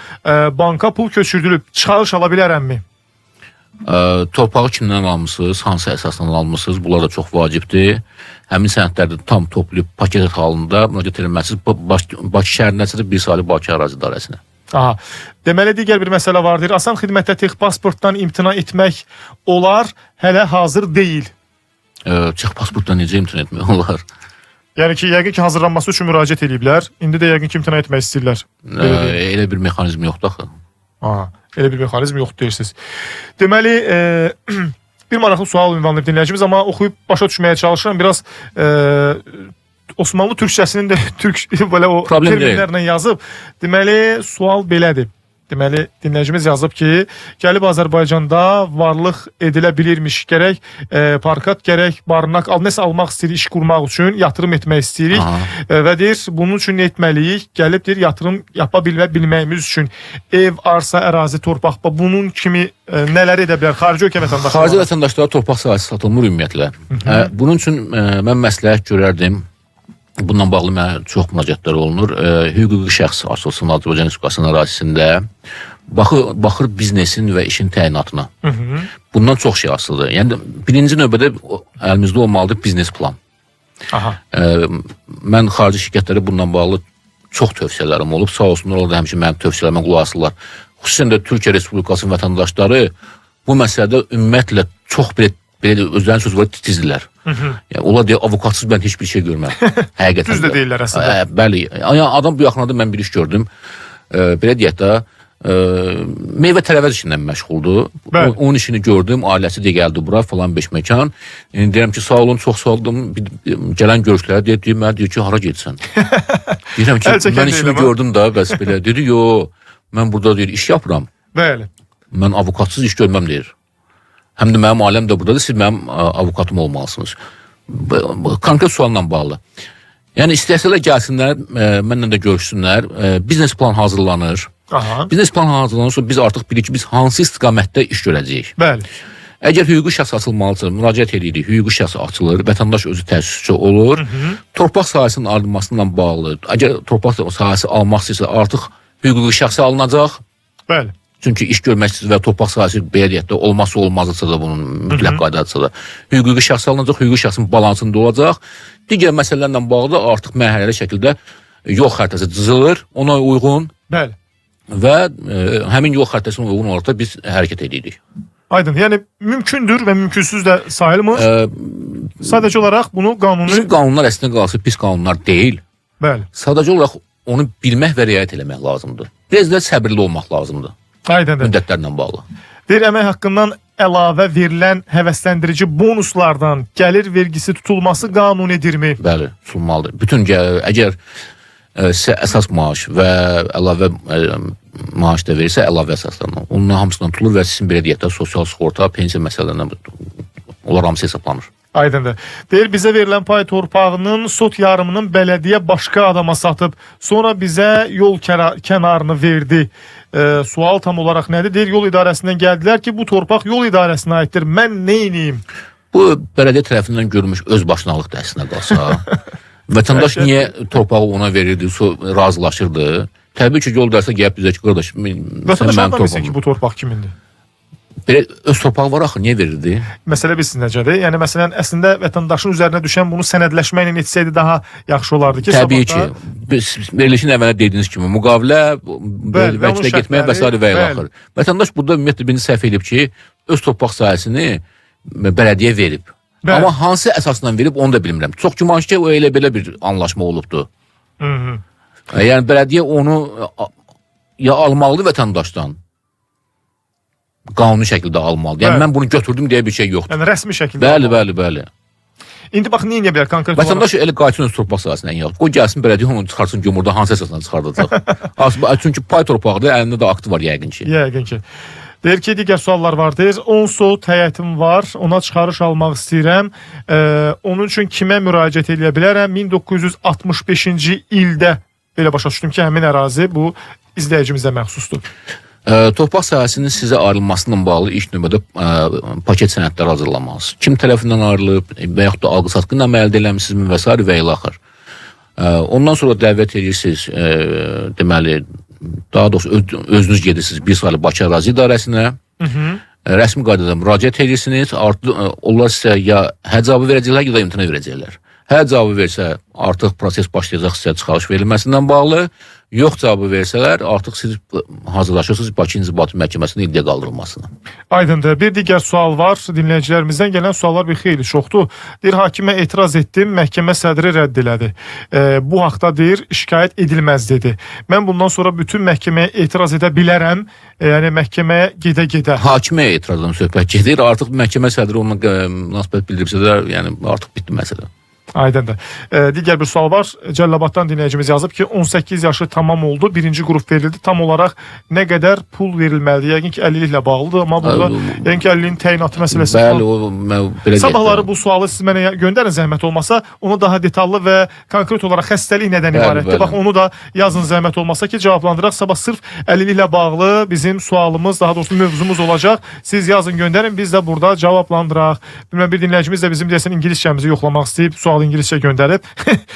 banka pul köçürdülüb, çıxarış ala bilərəmmi? Torpağı kimdən almısınız, hansı əsasdan almısınız, bunlar da çox vacibdir. Həmin sənədləri də tam toplayıb paket halında müraciət etməlisiniz. Bakı şəhərindəsə də bir saylı Bakı Ərazi İdarəsinə. Aha. Deməli digər bir məsələ var deyir. Asan xidmətdə texpasportdan imtina etmək olar, hələ hazır deyil. Tex pasportdan necə imtina etmək olar? Yəni ki, yəqin ki hazırlanması üçün müraciət eləyiblər. İndi də yəqin ki imtina etmək istəyirlər. Elə bir mexanizm yoxdur axı. Aha, elə bir mexanizm yoxdur deyirsiniz. Deməli, bir maraqlı sual ünvanlayıb dinləyicimiz, amma oxuyub başa düşməyə çalışıram. Biraz Osmanlı türkçəsinin də türk belə o Problem deyil. terminlərlə yazıb. Deməli, sual belədir. Deməli, dinləyicimiz yazıb ki, gəlib Azərbaycanda varlıq edilə bilirmiş, gərək parkat, gərək barınak, nəsə almaq istəyirik iş qurmaq üçün, yatırım etmək istəyirik. Və deyir, bunun üçün nə etməliyik? Gəlib deyir, yatırım yapa bilməyimiz üçün ev, arsa, ərazi, torpaq, bunun kimi nələr edə bilər xarici ölkə vətəndaşları? Xarici vətəndaşlara torpaq sahəsi satılmır ümumiyyətlə. Bunun üçün mən məsləhət görərdim. Bununla bağlı mənə çox müraciətlər olunur. Hüquqi şəxs açılsın Azərbaycan Respublikasının ərazisində. Baxır biznesin və işin təyinatına. Bundan çox şey asılıdır. Yəni birinci növbədə əlimizdə olmalıdır biznes plan. Aha. Mən xarici şirkətlərə bununla bağlı çox tövsiyələrim olub. Sağ olsunlar, onlar da həmişə mənim tövsiyələrimə qulaq asırlar. Xüsusən də Türkiyə Respublikasının vətəndaşları bu məsələdə ümumiyyətlə çox belə özlərinin sözü var, titizdirlər. Yəni onlar deyir, avukatsız mən heç bir şey görmərəm. Həqiqətən. Düz də deyirlər əslində. Bəli. Yəni adam bu yaxınlarda mən bir iş gördüm. Belə deyək də, meyvə tərəvəz işindən məşğuldur. Onun işini gördüm, ailəsi də gəldi bura falan beş məkan. İndi deyirəm ki, sağ olun, çox sağ olun. Gələn görüşlərə deyir, mənə deyir ki, hara gedirsən? Deyirəm ki, mən işimi gördüm da, bəs belə. Dedi, yo, mən burada deyir, iş yapıram. Bəli. Mən avukatsız iş görməm deyir. Həm də mənim ailəm də buradadır, siz mənim avukatım olmalısınız. Konkret sualla bağlı. Yəni istəsələr gəlsinlər, mənlə də görüşsünlər. Biznes plan hazırlanır. Aha. Biznes plan hazırlanır, sonra biz artıq bilirik ki, biz hansı istiqamətdə iş görəcəyik. Bəli. Əgər hüquqi şəxs açılmalıdırsa, müraciət edirik, hüquqi şəxs açılır, vətəndaş özü təsisçi olur. Torpaq sahəsinin artması ilə bağlı, əgər torpaq sahəsi almaq istəyirsə, artıq hüquqi şəxsə alınacaq. Bəli. Çünki iş görmək və torpaq sahəsi belə deyək də olmazsa olmazıdırsa da bunun mütləq qaydadırsa da hüquqi şəxs alınacaq, hüquqi şəxsin balansında olacaq. Digər məsələlərlə bağlı da artıq mərhələli şəkildə yol xəritəsi cızılır ona uyğun. Bəli. Və həmin yol xəritəsinə uyğun olaraq da biz hərəkət edirik. Aydın. Yəni mümkündür və mümkünsüz də sayılmır. Sadəcə olaraq bunu qanuni Bizim qanunlar əslində qalsa pis qanunlar deyil. Bəli. Sadəcə olaraq onu bilmək və riayət eləmək lazımdır. Biraz da səbirli olmaq lazımdır. Aydındır. Müddətlərlə bağlı. Deyir, əmək haqqından əlavə verilən həvəsləndirici bonuslardan gəlir vergisi tutulması qanunidirmi? Bəli, tutulmalıdır. Bütün əgər sizə əsas maaş və əlavə maaş da verirsə, əlavə əsaslarla, onun hamısından tutulur və sizin belə deyək də sosial sığorta, pensiya məsələlərindən onlar hamısı hesablanır. Aydındır. Deyir, bizə verilən pay torpağının sot yarımının bələdiyyə başqa adama satıb, sonra bizə yol kənarını verdi. Sual tam olaraq nədir? Deyir, yol idarəsindən gəldilər ki, bu torpaq yol idarəsinə aiddir. Mən nə edeyim? Bu bələdiyyə tərəfindən görülmüş öz başınalıq da əslinə qalsa. Vətəndaş niyə torpağı ona verirdi, razılaşırdı? Təbii ki, yol idarəsinə gəlib bizə ki, qardaş, vətəndaş hardan bilsin ki, bu torpaq kimindir? Belə öz torpağı var axı, niyə verirdi? Məsələ bilsin necədir? Yəni məsələn, əslində vətəndaşın üzərinə düşən bunu sənədləşməklə etsəydi daha yaxşı olardı ki, təbii ki, biz verilişin əvvəlinə dediyiniz kimi müqavilə, vəkilə getməyə və sairə və ilaxır. Vətəndaş burada ümumiyyətlə birinci səhv edib ki, öz torpaq sahəsini bələdiyyə verib. Bəli. Amma hansı əsasla verib onu da bilmirəm. Çox güman ki, o elə belə bir anlaşma olubdu. Yəni bələdiyyə onu ya almalıdır vətəndaşdan, qanuni şəkildə almalıdır. Yəni Bəli. Mən bunu götürdüm deyə bir şey yoxdur. Yəni rəsmi şəkildə. Bəli, bəli, bəli. İndi bax nə edə bilər konkret olaraq? Vətəndaş elə qayıtsın öz torpaq sahəsindən yox. Qoy gəlsin bələdiyyə onu çıxartsın gümurda hansı əsasla çıxardacaq. Çünki pay torpağıdır, əlində də aktı var yəqin ki. Yəqin ki. Deyir ki, digər suallar var. Deyir, 10 sot həyətim var, ona çıxarış almaq istəyirəm. Onun üçün kimə müraciət eləyə bilərəm? 1965-ci ildə belə başa düşdüm ki, həmin ərazi bu izləyicimizə məxsusdur. Torpaq sahəsinin sizə ayrılmasıyla bağlı ilk növbədə paket sənədləri hazırlamalısınız. Kim tərəfindən ayrılıb və yaxud da alqı-satqı ilə əldə eləmisinizmi və sair və ilaxır. Ondan sonra dəvət edirsiniz, deməli, daha doğrusu özünüz gedirsiniz bir saylı Bakı Ərazi İdarəsinə. Rəsmi qaydada müraciət edirsiniz. Artıq onlar sizə ya hə cavabı verəcəklər, ya da imtina verəcəklər. Hə cavabı versə, artıq proses başlayacaq sizə çıxarış verilməsindən bağlı. Yox cavabı versələr, artıq siz hazırlaşırsınız Bakı İnzibati Məhkəməsinin iddia qaldırılmasına. Aydındır. Bir digər sual var. Dinləyicilərimizdən gələn suallar bir xeyli çoxdur. Deyir, hakimə etiraz etdim, məhkəmə sədri rədd elədi. Bu haqda deyir, şikayət edilməz dedi. Mən bundan sonra bütün məhkəməyə etiraz edə bilərəm. Yəni məhkəməyə gedə-gedə. Hakimə etirazdan söhbət gedir. Artıq məhkəmə sədri onunla münasibət bildiribsə də, yəni artıq bitdi məsələ. Aydındır. Digər bir sual var. Cəllabaddan dinləyicimiz yazıb ki, 18 yaşı tamam oldu. Birinci qrup verildi. Tam olaraq nə qədər pul verilməlidir? Yəqin ki, 50-liklə bağlıdır, amma burada yəqin ki, 50-nin təyinatı məsələsi. Bəli, o mən belə deyək Sabahları də. bu sualı siz mənə göndərin zəhmət olmasa, onu daha detallı və konkret olaraq xəstəlik nədən ibarətdir? Bəli. Bax onu da yazın zəhmət olmasa ki, cavablandıraq. Sabah sırf 50-liklə bağlı bizim sualımız, daha doğrusu mövzumuz olacaq. Siz yazın, göndərin, biz də burada cavablandıraq. Bilməm bir dinləyicimiz də bizim deyəsən ingiliscəmizi yoxlamaq istəyib, sualı ingiliscə göndərib.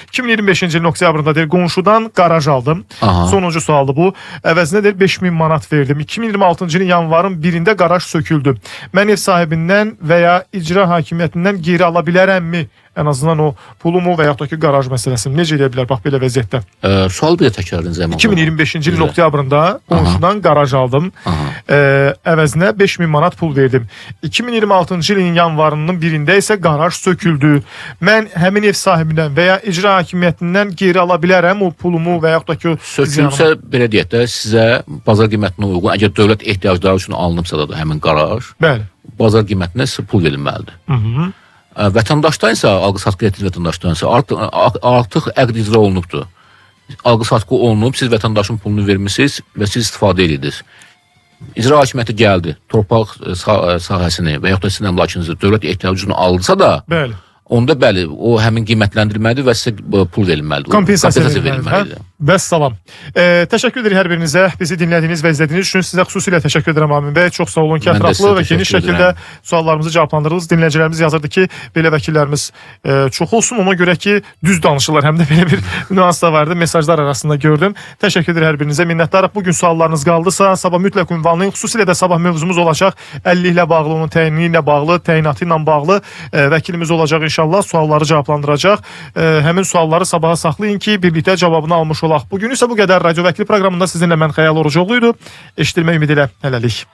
2025-ci ilin oktyabrında deyir, qonşudan qaraj aldım. Aha. Sonuncu sualdır bu. Əvəzinə deyir 5000 manat verdim. 2026-cı ilin yanvarın 1-də qaraj söküldü. Mən ev sahibindən və ya icra hakimiyyətindən geri ala bilərəmmi? Ən azından o pulumu və yaxud da ki qaraj məsələsini necə eləyə bilər bax belə vəziyyətdə? Sualı bir də təkrar edin zəhmət olmasa. 2025-ci ilin oktyabrında qonşudan qaraj aldım. Aha. Əvəzinə 5000 manat pul verdim. 2026-cı ilin yanvarının 1-də isə qaraj söküldü. Mən həmin ev sahibindən və ya icra hakimiyyətindən geri ala bilərəm o pulumu və yaxud da ki o ziyanımı? Sökülsə belə deyək də sizə bazar qiymətinə uyğun, əgər dövlət ehtiyacları üçün alınıbsa da həmin qaraj, Bəli. bazar qiymətinə sizə pul verilməlidir. Hı -hı. Vətəndaşdan isə alqı-satqı etdiyi vətəndaşdan isə artıq əqd icra olunubdur. Alqı-satqı olunub, siz vətəndaşın pulunu vermisiniz və siz istifadə edirsiniz. İcra hakimiyyəti gəldi, torpaq sahəsini və yaxud da sizin əmlakınızı dövlət ehtiyacı üçün aldısa da, Bəli. onda bəli, o həmin qiymətləndirilməlidir və sizə pul verilməlidir. Kompensasiya verilməlidir. verilməlidir. Hə? Vəssalam. Təşəkkür edirik hər birinizə. Bizi dinlədiyiniz və izlədiyiniz üçün sizə xüsusilə təşəkkür edirəm Amin bəy. Çox sağ olun ki, Mən də ətraflı sizə və geniş təşəkkür şəkildə edirəm. suallarımızı cavablandırdınız. Dinləyicilərimiz yazırdı ki, belə vəkillərimiz çox olsun. Ona görə ki, düz danışırlar. Həm də belə bir nüans da vardı. Mesajlar arasında gördüm. Təşəkkür edirəm hər birinizə. Minnətdarıq. Bu gün suallarınız qaldısa, sabah mütləq ünvanlayın. Xüsusilə də sabah mövzumuz olacaq. 50 ilə bağlı, onun təyini ilə bağlı, təyinatı ilə bağlı vəkilimiz olacaq inşallah. Sualları cavablandıracaq. Həmin sualları sabaha saxlayın ki, birlikdə cavabını almış olaq. Bugün isə bu qədər. Radio Vəkili proqramında sizinlə mən Xəyal Orucoğlu idi. Eşitilmək ümidi ilə hələlik.